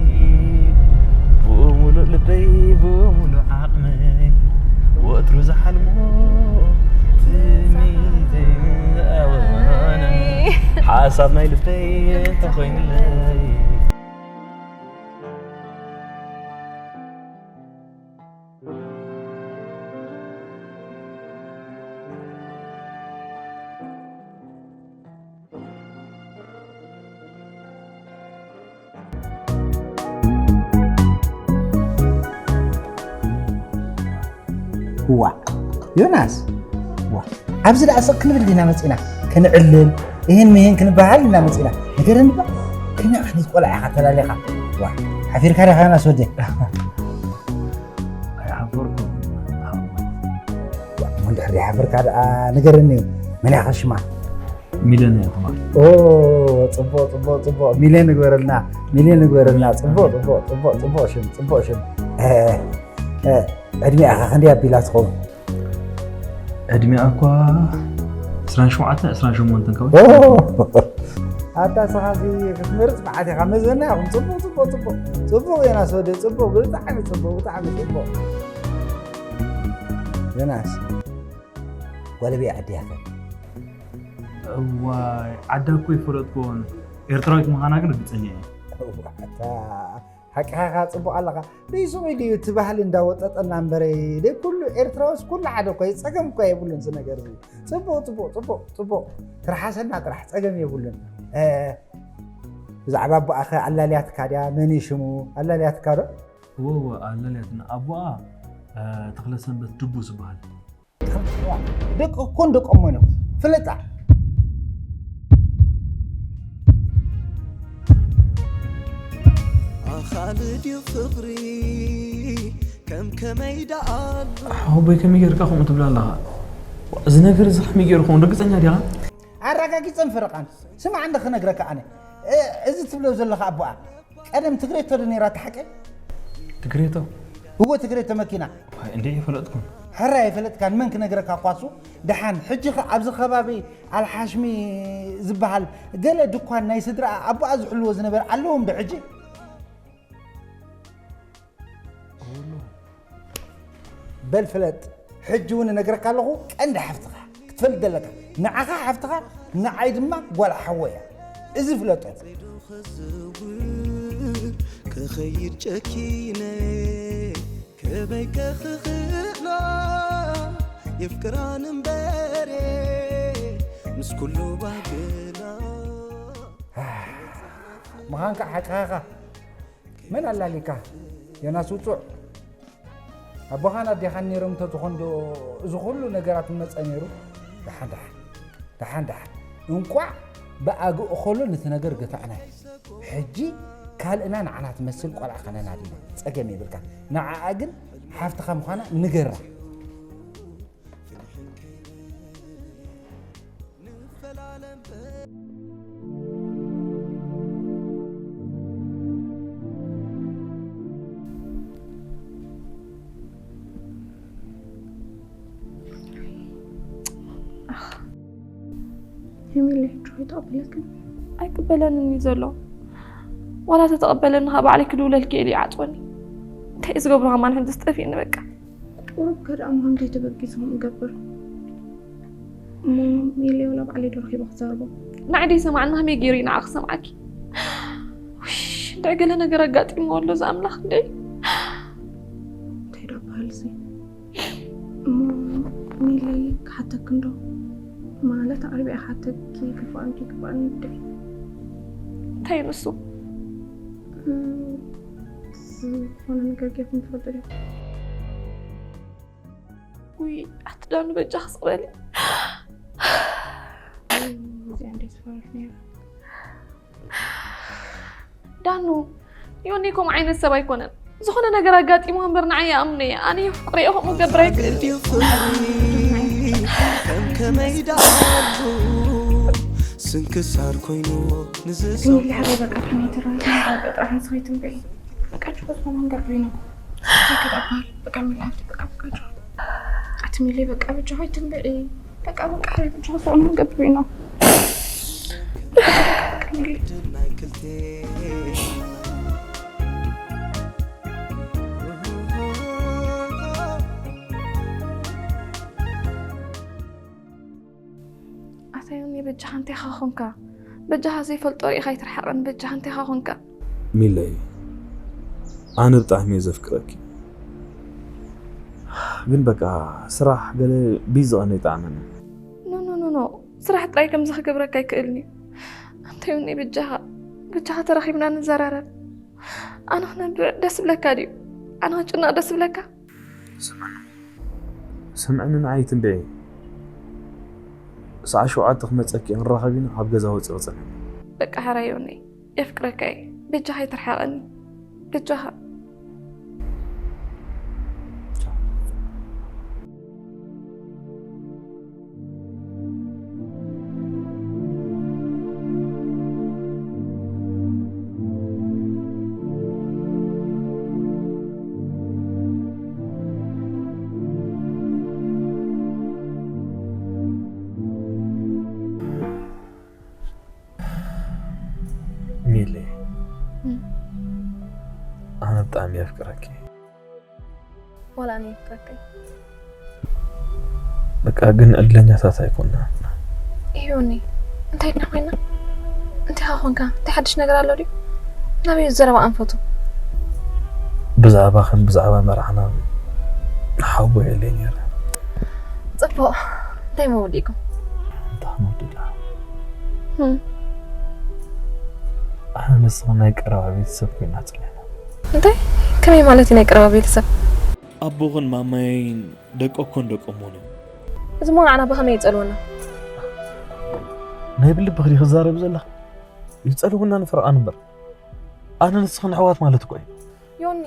ብምሉእ ልበይ ብምሉእ ዓቕመይ ወትሩ ዝሓልሞ ትምኒተይ ኣወነ ሓሳብ ናይ ልበይ እንተኾይንለይ ዋ ዮናስ ዋ ኣብዚ ደኣ ስቕ ክንብል ዲና መፂና ክንዕልል ይህን ምሂን ክንበሃል ኢና መፂና ነገር እንባ ከመይ ዓይነት ቆልዓ ኢኻ ተላሊኻ ዋ ሓፊርካ ዲኻ ዮናስ ወደ ኣይሓፈርኩም እንድሕር ሓፍርካ ደኣ ንገረኒ መን ኢኻ ሽማ ሚለና ይኹማ ጽቡቅ ጽቡቅ ጽቡቅ ሚልዮን ንግበረልና ሚልዮን ንግበረልና ጽቡቅ ጽቡቅ ጽቡቅ ጽቡቅ ሽም ጽቡቅ ሽም ዕድሚኣ ኸ ክንደይ ኣቢላ ትኸውን ዕድሚኣ እኳ ዕስራን ሸውዓተን ዕስራን ሸሞንተን ከው ኣታ ስኻሲ ክትመርፅ መዓት ኢኻ መዘና ኢኹም ፅቡቅ ፅቡቅ ፅቡቅ ፅቡቅ ዮናስ ወደ ፅቡቅ ብጣዕሚ ፅቡቅ ብጣዕሚ ፅቡቅ ዮናስ ጓለቤ ዓዲ ያኸ እዋይ ዓዳ እኮ ይፈለጥኩን ኤርትራዊት ምዃና ግን ርግፀኛ እየ ሓቂኻኻ ፅቡቅ ኣለኻ ርእሱ ድዩ እቲ ባህሊ እንዳወጠጠና እምበረ ደይ ኩሉ ኤርትራውስ ኩሉ ሓደ እኮ ጸገም እኮ የብሉን እዚ ነገር እዚ ጽቡቅ ጽቡቅ ጽቡቅ ጽቡቅ ትርሓሰና ጥራሕ ጸገም የብሉን ብዛዕባ ኣቦኣኸ ኣላልያትካ ድያ መን ሽሙ ኣላልያትካ ዶ እወ ኣለልያትና ኣቦኣ ተኽለሰንበት ድቡ ዝበሃል ደቂ ኮን ደቆም ኮይኖም ፍለጣ ኣኻልድ እዩ ፍቕሪ ከም ከመይ ደኣ ኣሎ ሓወቦይ ከመይ ጌርካ ከምኡ ትብል ኣለኻ እዚ ነገር እዚ ከመይ ገይሩ ኸውን ርግፀኛ ዲኻ ኣረጋጊፀን ፈረቓን ስማዕ እንደ ክነግረካ ኣነ እዚ ትብሎ ዘለኻ ኣቦኣ ቀደም ትግሬቶ ዶ ነይራ ተሓቀ ትግሬቶ እዎ ትግሬቶ መኪና እንደ ይፈለጥኩም ሕራይ ኣይፈለጥካን መን ክነግረካ ኳሱ ደሓን ሕጂ ኸ ኣብዚ ከባቢ ኣልሓሽሚ ዝበሃል ገለ ድኳን ናይ ስድራ ኣቦኣ ዝሕልዎ ዝነበረ ኣለዎም ዶ ሕጂ በል ፍለጥ ሕጂ እውን እነግረካ ኣለኹ ቀንዲ ሓፍትኻ ክትፈልጥ ዘለካ ንዓኻ ሓፍትኻ ንዓይ ድማ ጓል ሓወ እያ እዚ ፍለጦ ክኸይድ ጨኪነ ከበይ ከኽኽእላ የፍቅራን እምበሬ ምስ ኩሉ ባህግና ምዃንካ ሓቅኻ መን ኣላሊካ ዮናስ ውፁዕ ኣቦኻን ኣዴኻን ነይሮም እንተዝኾን ዶ እዚ ኩሉ ነገራት መፀ ነይሩ ደሓን ደሓን ደሓን ደሓን እንቋዕ ብኣግኡ ከሎ ነቲ ነገር ገታዕናዮ ሕጂ ካልእና ንዓና ትመስል ቆልዓ ከነናዲና ፀገም የብልካ ንዓኣ ግን ሓፍትኻ ምዃና ንገራ ሄሜለይ ሕጂ ሆይ ተቐበለክን? ኣይቅበለንን እዩ ዘሎ። ዋላ ተተቐበለኒ ኸዓ ባዕለይ ክድውለልኪ ኢሉ ይዓፅወኒ። እንታይ እዩ ዝገብሮ ከማን ሕጂ ዝጠፊእኒ በቃ። ቁሩብ ከደኣ ምዃን ከይተበጊሱ ንገብር። እሞ ሜለይ ዋላ ባዕለይ ዶ ረኺበ ክዛረቦ? ንዓይ ደይሰማዕኒ ከመይ ገይሩ እዩ ንዓኺ ክሰምዓኪ? ውሽ፣ እንታይ ገለ ነገር ኣጋጢምዎ ኣሎ እዚ ኣምላኽ እንዴ? እንታይ ዶ ኣበሃል እዚ? እሞ ሜለይ ክሓተኪ እንዶ? ማለት ኣቕሪበ እየ ክሓተኪ፣ ይግባእ እንዲ ይግባእኒ እንዲ። እንታይ እዩ ንሱ? እም፣ ዝኾነ ነገር ጌርኩም ትፈልጡ ዲኹም? ውይ ኣቲ ዳኑ በጃ ክስቕበሊ። እዚኣ እንዴት ትፈርፍ ነይራ? ዳኑ፣ ዮኒ ከምኡ ዓይነት ሰብ ኣይኮነን። ዝኾነ ነገር ኣጋጢሞ እምበር ንዓይ ይኣምኖ እየ። ኣነ የፍቅሮ እየ፣ ከምኡ ክገብር ኣይክእልን እየ። ስንክሳር ኮይኑ ንዝሰው ሚሊ ሓበይ በቃ ከመይ ትረን በቃ ጥራሕ ንስኺ ትንበይ በቃ ችኮ ዝኾነ ነገር ኮይኑ በቃ ሚሊ ሓብቲ በቃ በቃ ኣቲ ሚሊ በቃ ብቻ ሆይ ትንበይ በቃ በቃ ሓበይ ብቻ ዝኾነ ነገር ኮይኑ ኣታዮኒ በጃኻ እንቴኻ ኾንካ በጃኻ ዘይፈልጦ ርኢኻ ኣይትርሓቐን በጃኻ እንቴኻ ኾንካ ሚለይ ኣነ ብጣዕሚ እየ ዘፍቅረኪ ግን በቃ ስራሕ ገለ ቢዚ ቐነ ይጣዕመኒ ኖ ኖ ኖ ኖ ስራሕ ጥራይ ከምዚ ክገብረካ ኣይክእልን እዩ ኣንተዮኒ በጃኻ በጃኻ ተራኺብና ንዘራረብ ኣነ ክነብዕ ደስ ብለካ ድዩ ኣነ ክጭነቕ ደስ ብለካ ስምዕኒ ንዓይ ትንበየ ሰዓ ሸውዓተ ክመፀኪ ክንራኸብ ኢና ካብ ገዛ ወፂ ክፅንሕ በቃ ሕራይ ዮኒ የፍቅረካ እየ በጃኻ ኣይትርሓቐኒ በጃኻ ሚሊ ኣነ ብጣዕሚ የፍቅረኪ ዋላ ኣነ የፍቅረካ በቃ ግን ዕድለኛታት ኣይኮና እዮኒ እንታይ ድና ኮይና እንታይ ካ ኮንካ እንታይ ሓድሽ ነገር ኣሎ ድዩ ናበይ ዘረባ ኣንፈቱ ብዛዕባኽን ብዛዕባ መርዓና ሓቦ የለይ ነይረ ፅቡቕ እንታይ መወዲእኩም እንታይ ክንወድላ ኣነ ንስኽን ናይ ቀረባ ቤተሰብ ኮይና ፅኒሕና እንታይ ከመይ ማለት እዩ ናይ ቀረባ ቤተሰብ ኣቦኽን ማማየይን ደቀኮን ደቀሞን እዮም እዚ ሞ ንዓና ብኸመይ ይፀልወና ናይ ብልብኽ ዲ ክዛረብ ዘለኻ ይፀልውና ንፍርቓን እምበር ኣነ ንስኽን ኣሕዋት ማለት እኮ እዩ ዮኒ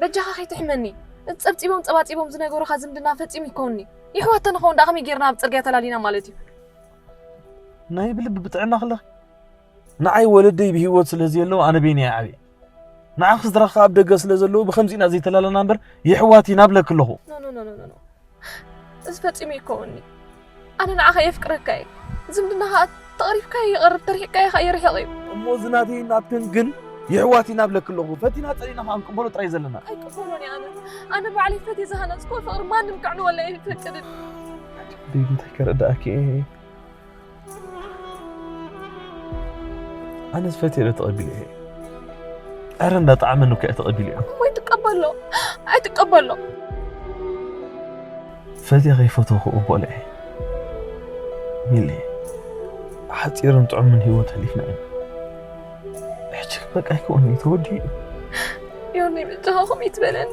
በጃኻ ከይትሕመኒ ጸብጺቦም ጸባጺቦም ዝነገሩኻ ዝምድና ፈጺሙ ይከውኒ የሕዋት ተንኸውን ደኣ ከመይ ጌርና ኣብ ጽርግያ ተላሊና ማለት እዩ ናይ ብልቢ ብጥዕና ክለኺ ንዓይ ወለደይ ብህይወት ስለ ዘየለዉ ኣነ በይነይ እየ ዓብየ ንዓኺ ስድራኺ ኣብ ደገ ስለ ዘለዉ ብኸምዚ ኢና ዘይተላለና እምበር የሕዋት ኢና እብለኪ ኣለኹ እዚ ፈጺሙ ይከውኒ ኣነ ንዓኻ የፍቅረካ እየ ዝምድና ኸኣ ተቕሪብካ ይቐርብ ተርሒቕካ ኸኣ ይርሕቕ እዩ እሞ እዚ ናተይን ናትክን ግን የሕዋት ኢና እብለኪ ኣለኹ ፈቲና ጸሊእና ኸኣ ክንቅበሎ ጥራይ ዘለና ኣይቅበሎን እየ ኣነ ኣነ ባዕለይ ፈትየ ዝሃነጽክዎ ፍቕሪ ማንም ከዕንወለይ ኣይፈቅድን ደይ እንታይ ከረድኣኪ እየ ኣነስ ፈትየ ዶ ተቐቢለ እየ? ኣረ እንዳጠዓመኒ እኮ እየ ተቐቢለዮ። እሞ ኣይትቀበሎ ኣይትቀበሎ። ፈትየ ከይፈተኹ እበሎ እየ። ሚሊ፣ ሓፂርን ጥዑምን ህይወት ኣሕሊፍና ኢና። ሕጂ ግን በቃ ኣይከውንን እዩ ተወዲኡ እዩ። ዮኒ በጃኻ ከምኡ ኣይትበለኒ።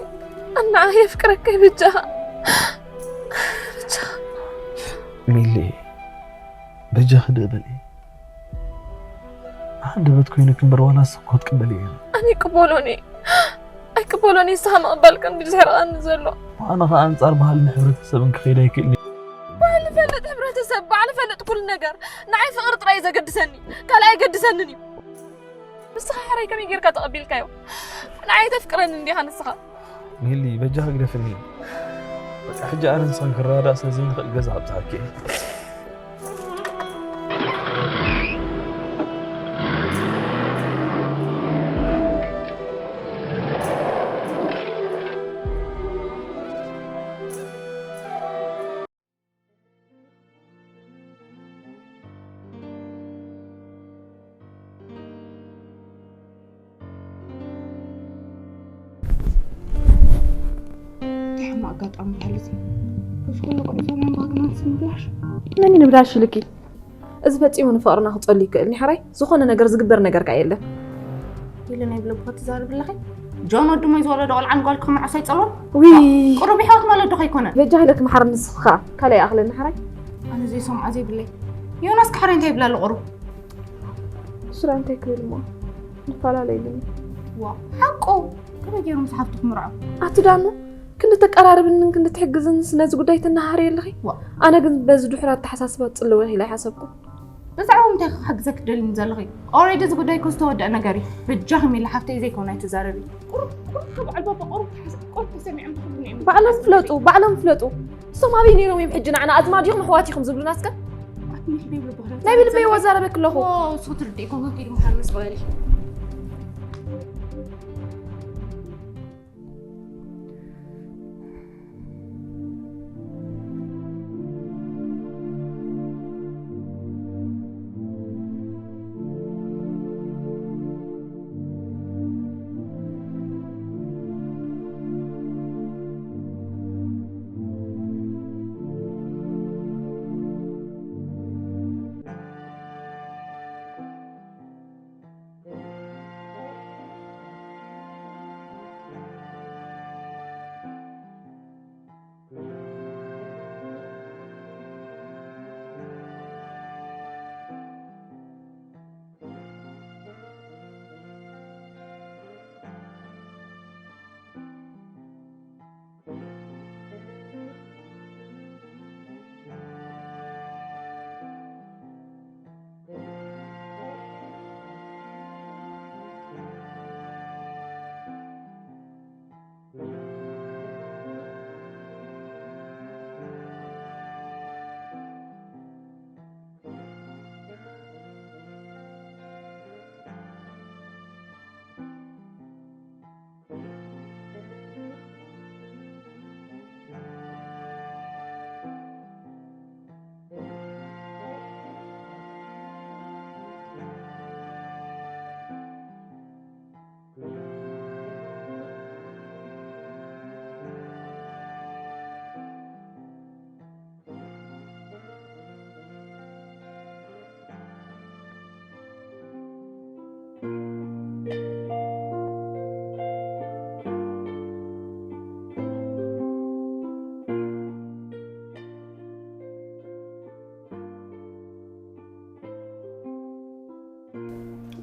ኣነ ንዓኻ የፍቅረካ እየ በጃኻ። በጃኻ። ሚሊ፣ በጃኺ ደእ በሊ። ሃንደበት ኮይንኪ እምበር ዋላ ንስኺ ክትቅበልዮ እየ። ኣነ ኣይቅበሎን እየ። ኣይቅበሎን እየ ንስኻ ምቕባል ቀንዲ ዘሕርቐኒ ዘሎ። ኣነ ኸኣ ኣንጻር ባህልን ሕብረተሰብን ክኸይድ ኣይክእልን እየ። ባዕሊ ፈልጥ ሕብረተሰብ፣ ባዕሊ ፈልጥ ኩሉ ነገር። ንዓይ ፍቕሪ ጥራይ እዩ ዘገድሰኒ። ካልእ ኣየገድሰንን እዩ። ንስኻ ሕራይ ከመይ ጌርካ ተቐቢልካዮ? ንዓይ ተፍቅረኒ እንዲኻ ንስኻ? ሜሊ በጃኺ ግደፍኒ። በቃ ሕጂ ኣነ ንስኽን ክረዳዳእ ስለ ዘይንኽእል ገዛ ኣብጽሓኪ እየ። ኣጋጣሚ ይሃልሲ። ኩሽ ኩሉ ቁዕሶ ናይ ባግናት ስምብላሽ። መን ይንብላሽ ልኪ? እዚ ፈጺሙ ንፍቕርና ክጸሉ ይክእል። ንሕራይ ዝኾነ ነገር ዝግበር ነገር ከኣ የለን። ኢለ ናይ ብልብኺ ትዛረቢ ኣለኺ? ጆን ወዲ ሞይ ዝወለዶ ቆልዓ ንጓል ክምርዖስ ኣይጸልዎን? ውይ! ቁሩብ ይሕወት ማለት ዶ ከይኮነ? በጃ ኢለኪ መሓር ንስኺ ከኣ ካልእ ይኣኽለኒ ሕራይ። ኣነ ዘይሰምዖ ዘይብለይ። ዮናስ ከ ሕራይ እንታይ ይብላ ኣሎ ቁሩብ? ስራ እንታይ ክብል እሞ? ንፈላለ ኢሉኒ። ዋ፣ ሓቁ? ከመይ ገይሩ ምስ ሓፍቱ ክምርዖ? ኣቲ ዳኑ፣ ክንዲ ተቀራርብንን ክንዲ ትሕግዝንስ ነዚ ጉዳይ ትነሃሪ ኣለኺ? ዋ። ኣነ ግን በዚ ድሑር ኣተሓሳስባ ትጽልዊ ኢለ ኣይሓሰብኩን። ብዛዕባ ምንታይ ክሓግዘኪ ትደልኒ ዘለኺ? ኦሬዲ እዚ ጉዳይ እኮ ዝተወደአ ነገር እዩ። በጃኺ ሚሊ ሓፍተይ ዘይኮነ ኣይትዛረቢ። ቁሩብ፣ ቁሩብ ካብ ዓልባባ ቁሩብ ተሓስ-፣ ቁሩብ ተሰሚዖም ትኽብሉኒ እዮም። ባዕሎም ፍለጡ፣ ባዕሎም ፍለጡ። እሶም ኣበይ ነይሮም እዮም ሕጂ ንዓና ኣዝማድ ኢኹም ኣሕዋት ኢኹም ዝብሉና እስከ? ኣቲ ሚሊ ደይብሉ ባህርያት ናይ ብልበይ ተዘርዘረ። ወዛረበኪ ኣለኹ። ዎ፣ እሱ ትርድእ ይኮን ከይዱ ምዃን ምስ በሊ።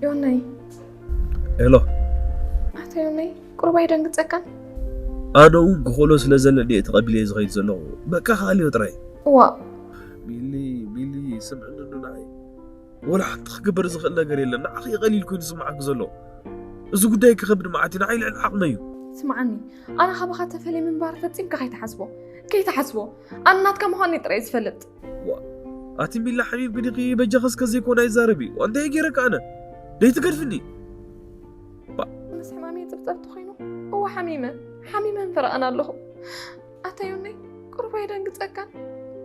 ዮናይ። ሄሎ። ኣታ ዮናይ፣ ቁሩብ ኣይደንግጸካን? ኣነ እውን ክኽእሎ ስለ ዘለኒ እየ ተቐቢለዮ ዝኸይድ ዘለኹ። በቃ ክኣልዮ ጥራይ። እዋ። ሚሊ፣ ሚሊ፣ ስምዕኒ ንዓይ። ወላ ሓንቲ ክግበር ዝኽእል ነገር የለን። ንዓኺ እዩ ቀሊል ኮይኑ ዝስምዓኪ ዘሎ። እዚ ጉዳይ ከኸብድ መዓት እዩ። ንዓይ ልዕሊ ዓቕመይ እዩ። ስምዓኒ፣ ኣነ ካባኻ ተፈልየ ምንባር ፈጺምካ ከይትሓስቦ። ከይትሓስቦ። ኣነ ናትካ ምዃነይ ጥራይ ዝፈልጥ። ዋ፣ ኣቲ ሚላ ሓሚምኪ ዲኺ? በጃኺ እስከ ዘይኮነ ኣይዛረቢ። ዋ፣ እንታይ ገይረካ ኣነ? ደይትገድፍኒ። ባ- ምስ ሕማመይ ጽብጸብ ተኾይኑ፣ እወ ሓሚመ፣ ሓሚመ እንፈረቐን ኣለኹ። ኣታ ዮናይ፣ ቁሩብ ኣይደንግጸካን?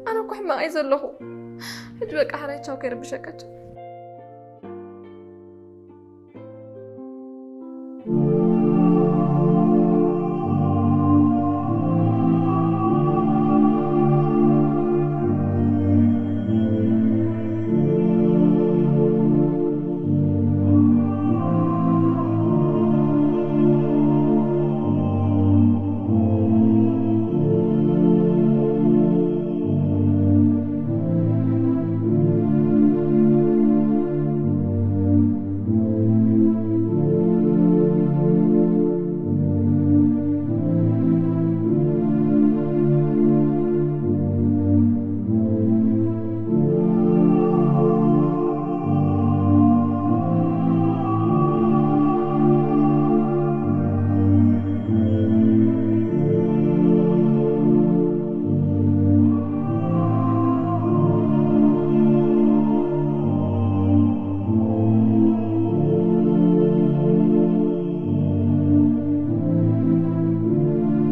ኣነ እኮ ሕማቕ እየ ዘለኹ። ሕጂ በቃ ሓራይ ቻው ከይረብሸካ ቻው።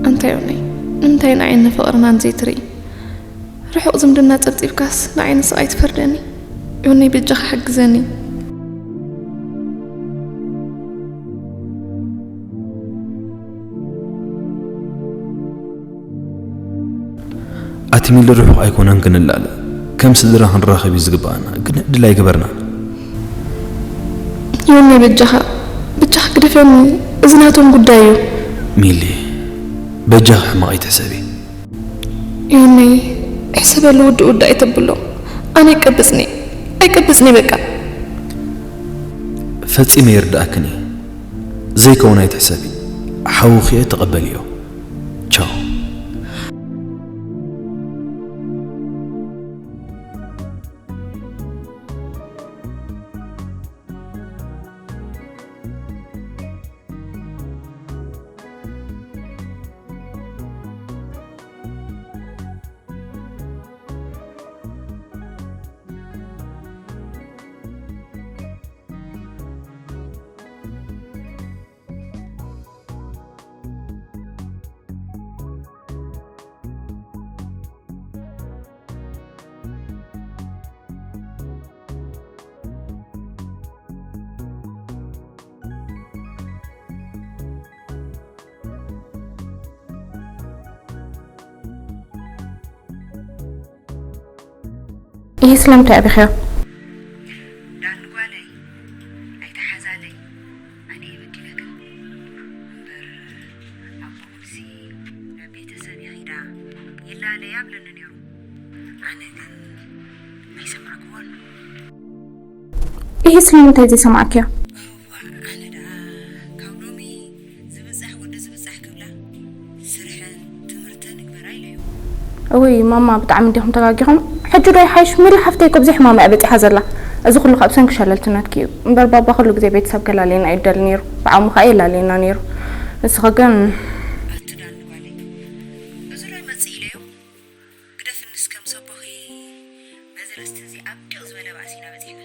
እንታይ ዮኒ፣ ንምንታይ ንዓይን ንፍቕርናን ዘይትርኢ? ርሑቕ ዝምድና ጸብጺብካስ ንዓይ ንስቓይ ትፈርደኒ? ዮኒ በጃኻ ሓግዘኒ። ኣቲ ሚሊ ርሑቕ ኣይኮነን ክንላለ፣ ከም ስድራ ክንራኸብ እዩ ዝግባኣና፣ ግን ዕድል ኣይገበርናን። ዮኒ በጃኻ በጃኻ ግደፈኒ፣ እዚ ናቶም ጉዳይ እዩ። ሚሊ በጃኻ ሕማቕ ኣይትሕሰቢ። ዮኒ ሕሰበሉ፣ ውድ ውድ ኣይተብሎ። ኣነ ኣይቀብጽኒ ኣይቀብጽኒ በቃ። ፈጺመ ይርድኣክን እየ። ዘይከውን ኣይትሕሰቢ። ሓውኺ እየ፣ ተቐበልዮ። ቻው። ይህ ስለምንታይ ኣቢኽዮ? ዳን ጓለይ ኣይተሓዛለይ ኣነ ይበድለክን እምበር ኣቦኹምሲ ናብ ቤተሰብ ይኺዳ ይላለያ ብለኒ ነይሩ ኣነ ግን ኣይሰማዕክዎን ይህ ስለምንታይ ዘይሰማዕክዮ? እዋ ኣነ ደኣ ካብ ሎሚ ዝብጻሕ ወዲ ዝብጻሕ ክብላ ስርሐን ትምህርተን ይግበራ ኢለዮ እውይ ማማ ብጣዕሚ እንዲኹም ተጋጊኹም ሕጂ ዶ ይሓይሽ ሚሊ ሓፍተይ እኮ ብዙሕ ሕማም እያ በፂሓ ዘላ እዚ ኩሉ ካብ ሰንኪ ሸለልትነትኪ እዩ እምበር ባባ ኩሉ ግዜ ቤተሰብ ከላልየና እዩ ደሊ ነይሩ ብዓሙ ከዓ የላልየና ነይሩ ንስኺ ግን ኣቲ ዳኒ ጓለይ እዚ ዶ ይመጽእ ኢለዮ ግደፍንስ ከም ሰቦኺ በዚ ርስቲ እዚ ኣብ ድቕ ዝበለ ባእሲ ኢና በጺሕና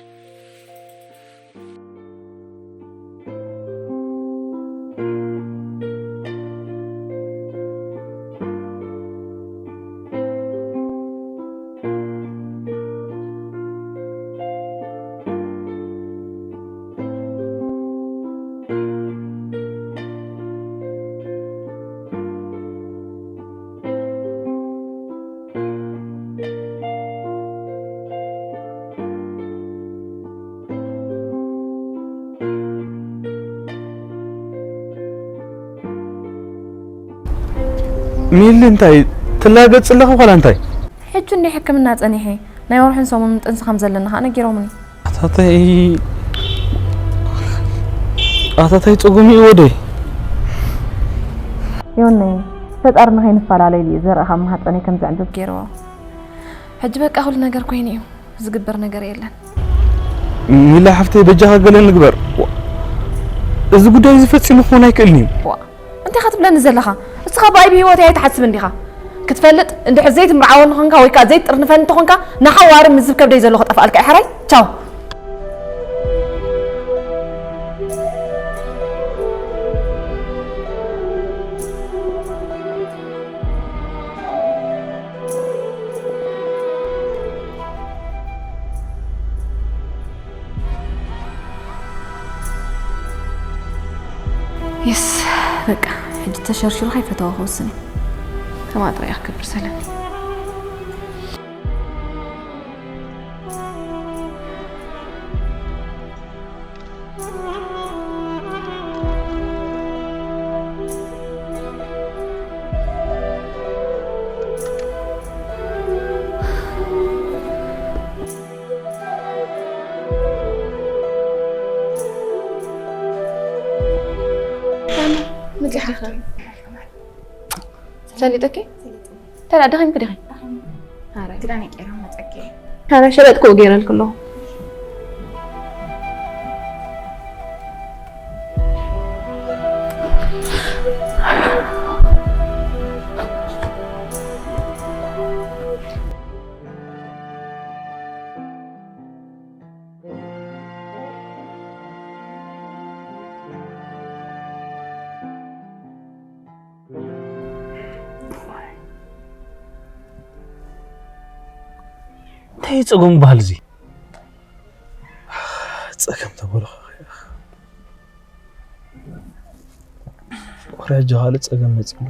ሚሊ እንታይ ትላገጽ ኣለኻ ዋላ እንታይ? ሕጂ እንዲ ሕክምና ጸኒሐ ናይ ወርሕን ሰሙንን ጥንሲ ከም ዘለና ኸኣ ነጊሮምኒ። ኣታታይ ኣታታይ ጸጉሚ ወደይ ዮነይ ፈጣሪ ንኸይንፈላለይ ድዩ ዘርእኻ ማህፀነይ ከም ዘዕንብብ ገይርዎ። ሕጂ በቃ ኩሉ ነገር ኮይኑ እዩ። ዝግበር ነገር የለን። ሚላ ሓፍተይ በጃኻ ገለ ንግበር። ዋ፣ እዚ ጉዳይ እዚ ፈጺሙ ክኾን ኣይክእልን እዩ። ዋ፣ እንታይ ኢኻ ትብለኒ ዘለኻ? እስኻ ብኣይ ብህይወተይ ኣይትሓስብን ዲኻ? ክትፈልጥ እንድሕር ዘይትምርዓወኒ ኾንካ ወይ ከኣ ዘይትጥርንፈኒ እንተኾንካ ንሓዋሩ ምዝብ ከብደይ ዘሎ ክጠፍኣልካ እዩ። ሕራይ ቻው። የስ በቃ ሕጂ ተሸርሽሩ ከይፈተዋ ክወስን እዩ። ከምኣ ጥራይ እያ ክገብር ሰለኒ። ፈሊጠኪ? እንተ ደኣ ደኺምኪ ዲኺ? ኣነ ሸበጥ ክኡ ገይረልኪ ኣለኹ። እንታይ እዩ ጸገሙ በሃል እዚ? ጸገም ተበሎ ወረ ሕጂ ካልእ ጸገም መጺኡ ኣሎ።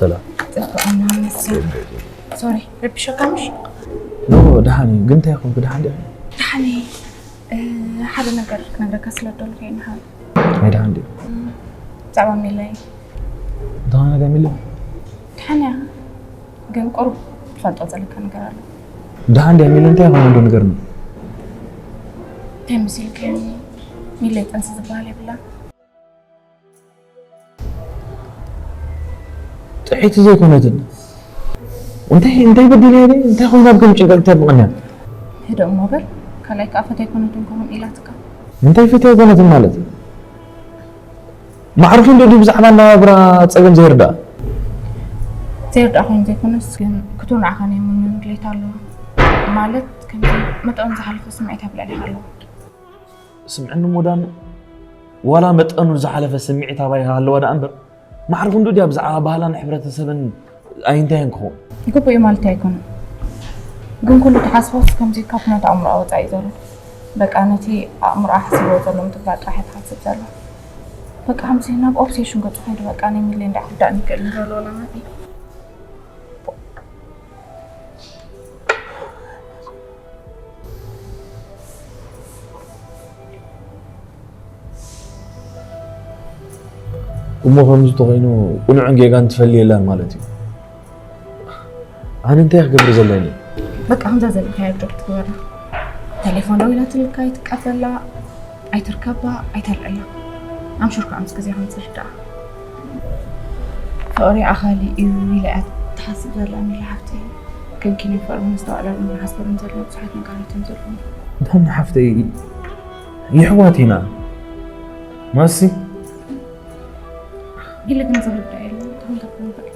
ሰላም። ጽቡቕ እና መስል ሶሪ ረቢሸካ ምሽ ኖ ደሓን እዩ ግን እንታይ ይኹን ብደሓን ዲያ ደሓን እየ። እ፣ ሓደ ነገር ክነግረካ ስለ ደልኩ ኢና ሓው ናይ ደሓን ዲዩ ብዛዕባ ሚለይ ደሓን ነገር ሚለ ደሓን እያ ግን ቁሩብ ትፈልጦ ዘለካ ነገር ኣሎ ደሓን ዲያ ሚለ እንታይ ይኹን እንዶ ነገር ነው እንታይ መሲልካ ሚለይ ጥንሲ ዝበሃል የብላ ጥሒቲ ዘይኮነትን እንታይ እንታይ በዲለ እየ እንታይ ኮይኑ ኣብ ከም ጭንቀት ተብቕንያ ህደእ እሞ በል ካልኣይ ከዓ ፈተይ ኮነትን ከውን ኢላትካ እንታይ ፈትያ ኣይኮነትን ማለት እዩ ማዕርፉ እንዶ ብዛዕባ እናባብራ ፀገም ዘይርዳእ ዘይርዳእ ኮይኑ ዘይኮነስ ግን ክትንዓኻ ናይ ምንን ድሌት ኣለዎ ማለት ከምዚ መጠን ዝሓለፈ ስምዒት ኣብ ልዕሊኻ ኣለዎ ስምዕኒ ሞዳን ዋላ መጠኑ ዝሓለፈ ስምዒት ኣባይ ሃለዋ ደኣ እምበር ማዕርፉ እንዶ ድያ ብዛዕባ ባህላን ሕብረተሰብን ኣይንታይን ክኸውን ግቡእ እዩ ማለት ኣይኮነን ግን ኩሉ ተሓስቦስ ከምዚ ካብ ኩነት ኣእምሮኣ ወፃኢ እዩ ዘሎ በቃ ነቲ ኣእምሮኣ ሓሲብዎ ዘሎ ምትግባር ጥራሕ እያ ትሓስብ ዘላ በቃ ከምዚ ናብ ኦብሴሽን ገፁ ከይዱ በቃ ናይ ሚለ እንዳ ክርዳእኒ ይክእል ንበሎ ለማት እዩ እሞ ከምዚ ተኮይኑ ቁኑዕን ጌጋን ትፈሊ የላን ማለት እዩ ኣነ እንታይ ክገብር ዘለኒ በቃ ከምዛ ዘለካያ ጆክ ትግበራ ተሌፎን ደዊላትልካ ኣይትቀበላ ኣይትርከባ ኣይተልዕላ ኣምሹርካ ምስ ግዜ ከምፅሕ ደኣ ፍቕሪ ኣኻሊ እዩ ኢለ እያ ትሓስብ ዘላ ሚለ ሓፍተይ ከንኪን ይፈርም መስተዋዕላሉ ሓስበርን ዘሎ ብዙሓት ነገራት እዮም ዘለዉ። ዳኒ ሓፍተይ ይሕዋት ኢና ማሲ ኢለ ግን ዝርዳ የለ ትኾን ተኮንበር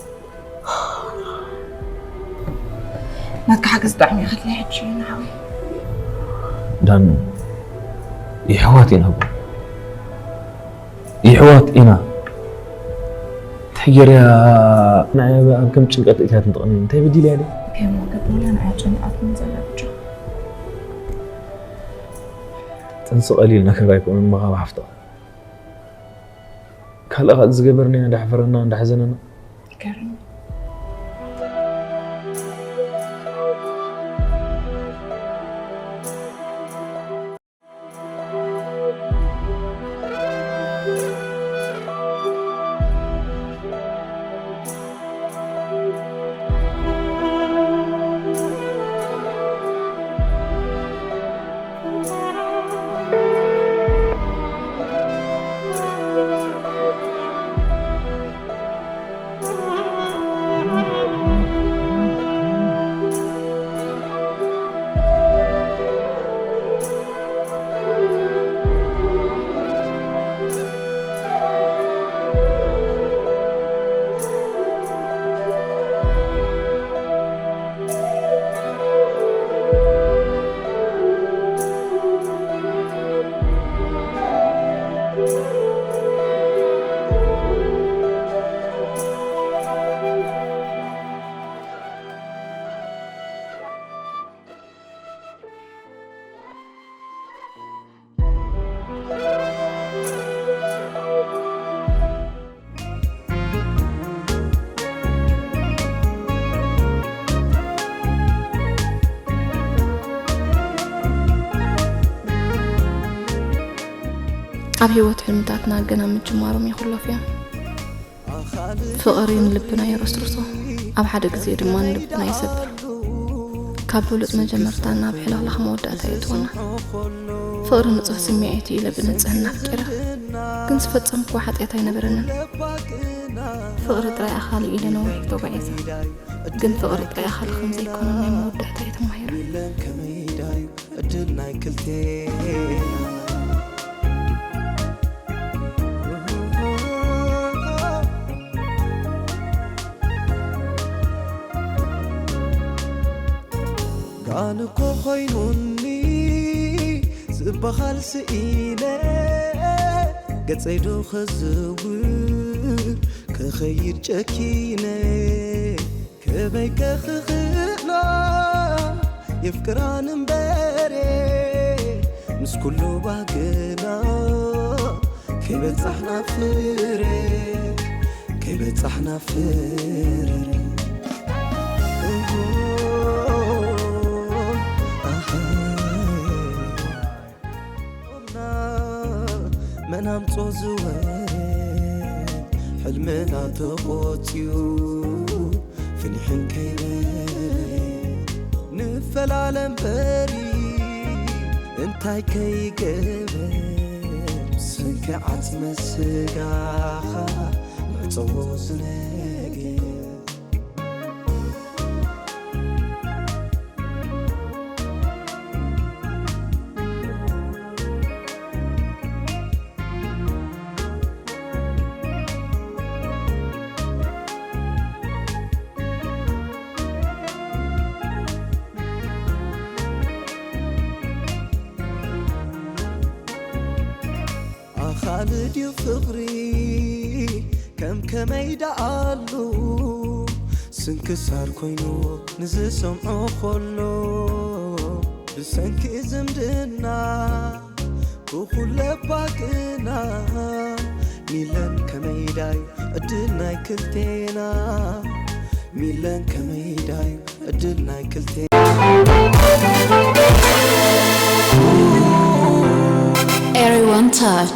ናትካ ሓገዝ ብጣዕሚ ከድላይ ሕጂ እዩ ንዓወይ ዳኑ ይሕዋት ኢና እኮ ይሕዋት ኢና እንታይ ገይረያ ንዓይ ኣብ ከም ጭንቀት እትያት ንጥቕኒ እንታይ በዲለያ ድያ ከም ወገበላ ንዓይ ጨኒቓትኒ ዘላ ብቻ ጥንሲ ቀሊል ነገር ኣይኮነን መኻብ ሓፍታ ካልእ ካልእ ዝገበርናዮ እንዳሕፈረና እንዳሕዘነና ይገርም ኣብ ህይወት ሕልምታትና ገና ምጅማሮም ይኹለፉ እዮም። ፍቕሪ ንልብና የረስርሶ፣ ኣብ ሓደ ግዜ ድማ ንልብና ይሰብር። ካብ ብሉጽ መጀመርታ ናብ ሕልኽላኽ መወዳእታ የእትወና። ፍቕሪ ንጹህ ስምዒት እዩ ኢለ ብንጽህና ኣፍቂረ፣ ግን ዝፈጸምክዎ ሓጢኣት ኣይነበረንን። ፍቕሪ ጥራይ ኣኻሊ ኢለ ነዊሕ ተጓዒዘ፣ ግን ፍቕሪ ጥራይ ኣኻሊ ከም ዘይኮነ ናይ መወዳእታ እየ ተማሂረ። ዕድል ናይ ክልቴና ጋን እኮ ኮይኑኒ ዝበሃል ስኢነ ገጸይ ዶ ኸዝውር ክኸይድ ጨኪነ ከበይ ከኽኽእላ የፍቅራን እምበሬ ምስ ኩሉ ባህግና ከይበጻሕና ፍረ ከይበጻሕና ፍረ መን ኣምጾ ዝወረ ሕልምና ተቖጽዩ ፍንሕን ከይበለ ንፈላለ እምበሪ እንታይ ከይገበር ብሰንኪ ዓጽመ ስጋኻ ንዕጸዎ ዝነገር ኣኻሊ ድዩ ፍቕሪ ከም ከመይ ደኣሉ ስንክሳር ኮይኑ ንዝሰምዖ ኾሎ ብሰንኪ ዝምድና ብኹለ ባግና ሚለን ከመይዳይ ዕድል ናይ ክልቴና ሚለን ከመይዳይ ዕድል ናይ ክልቴና Everyone touch.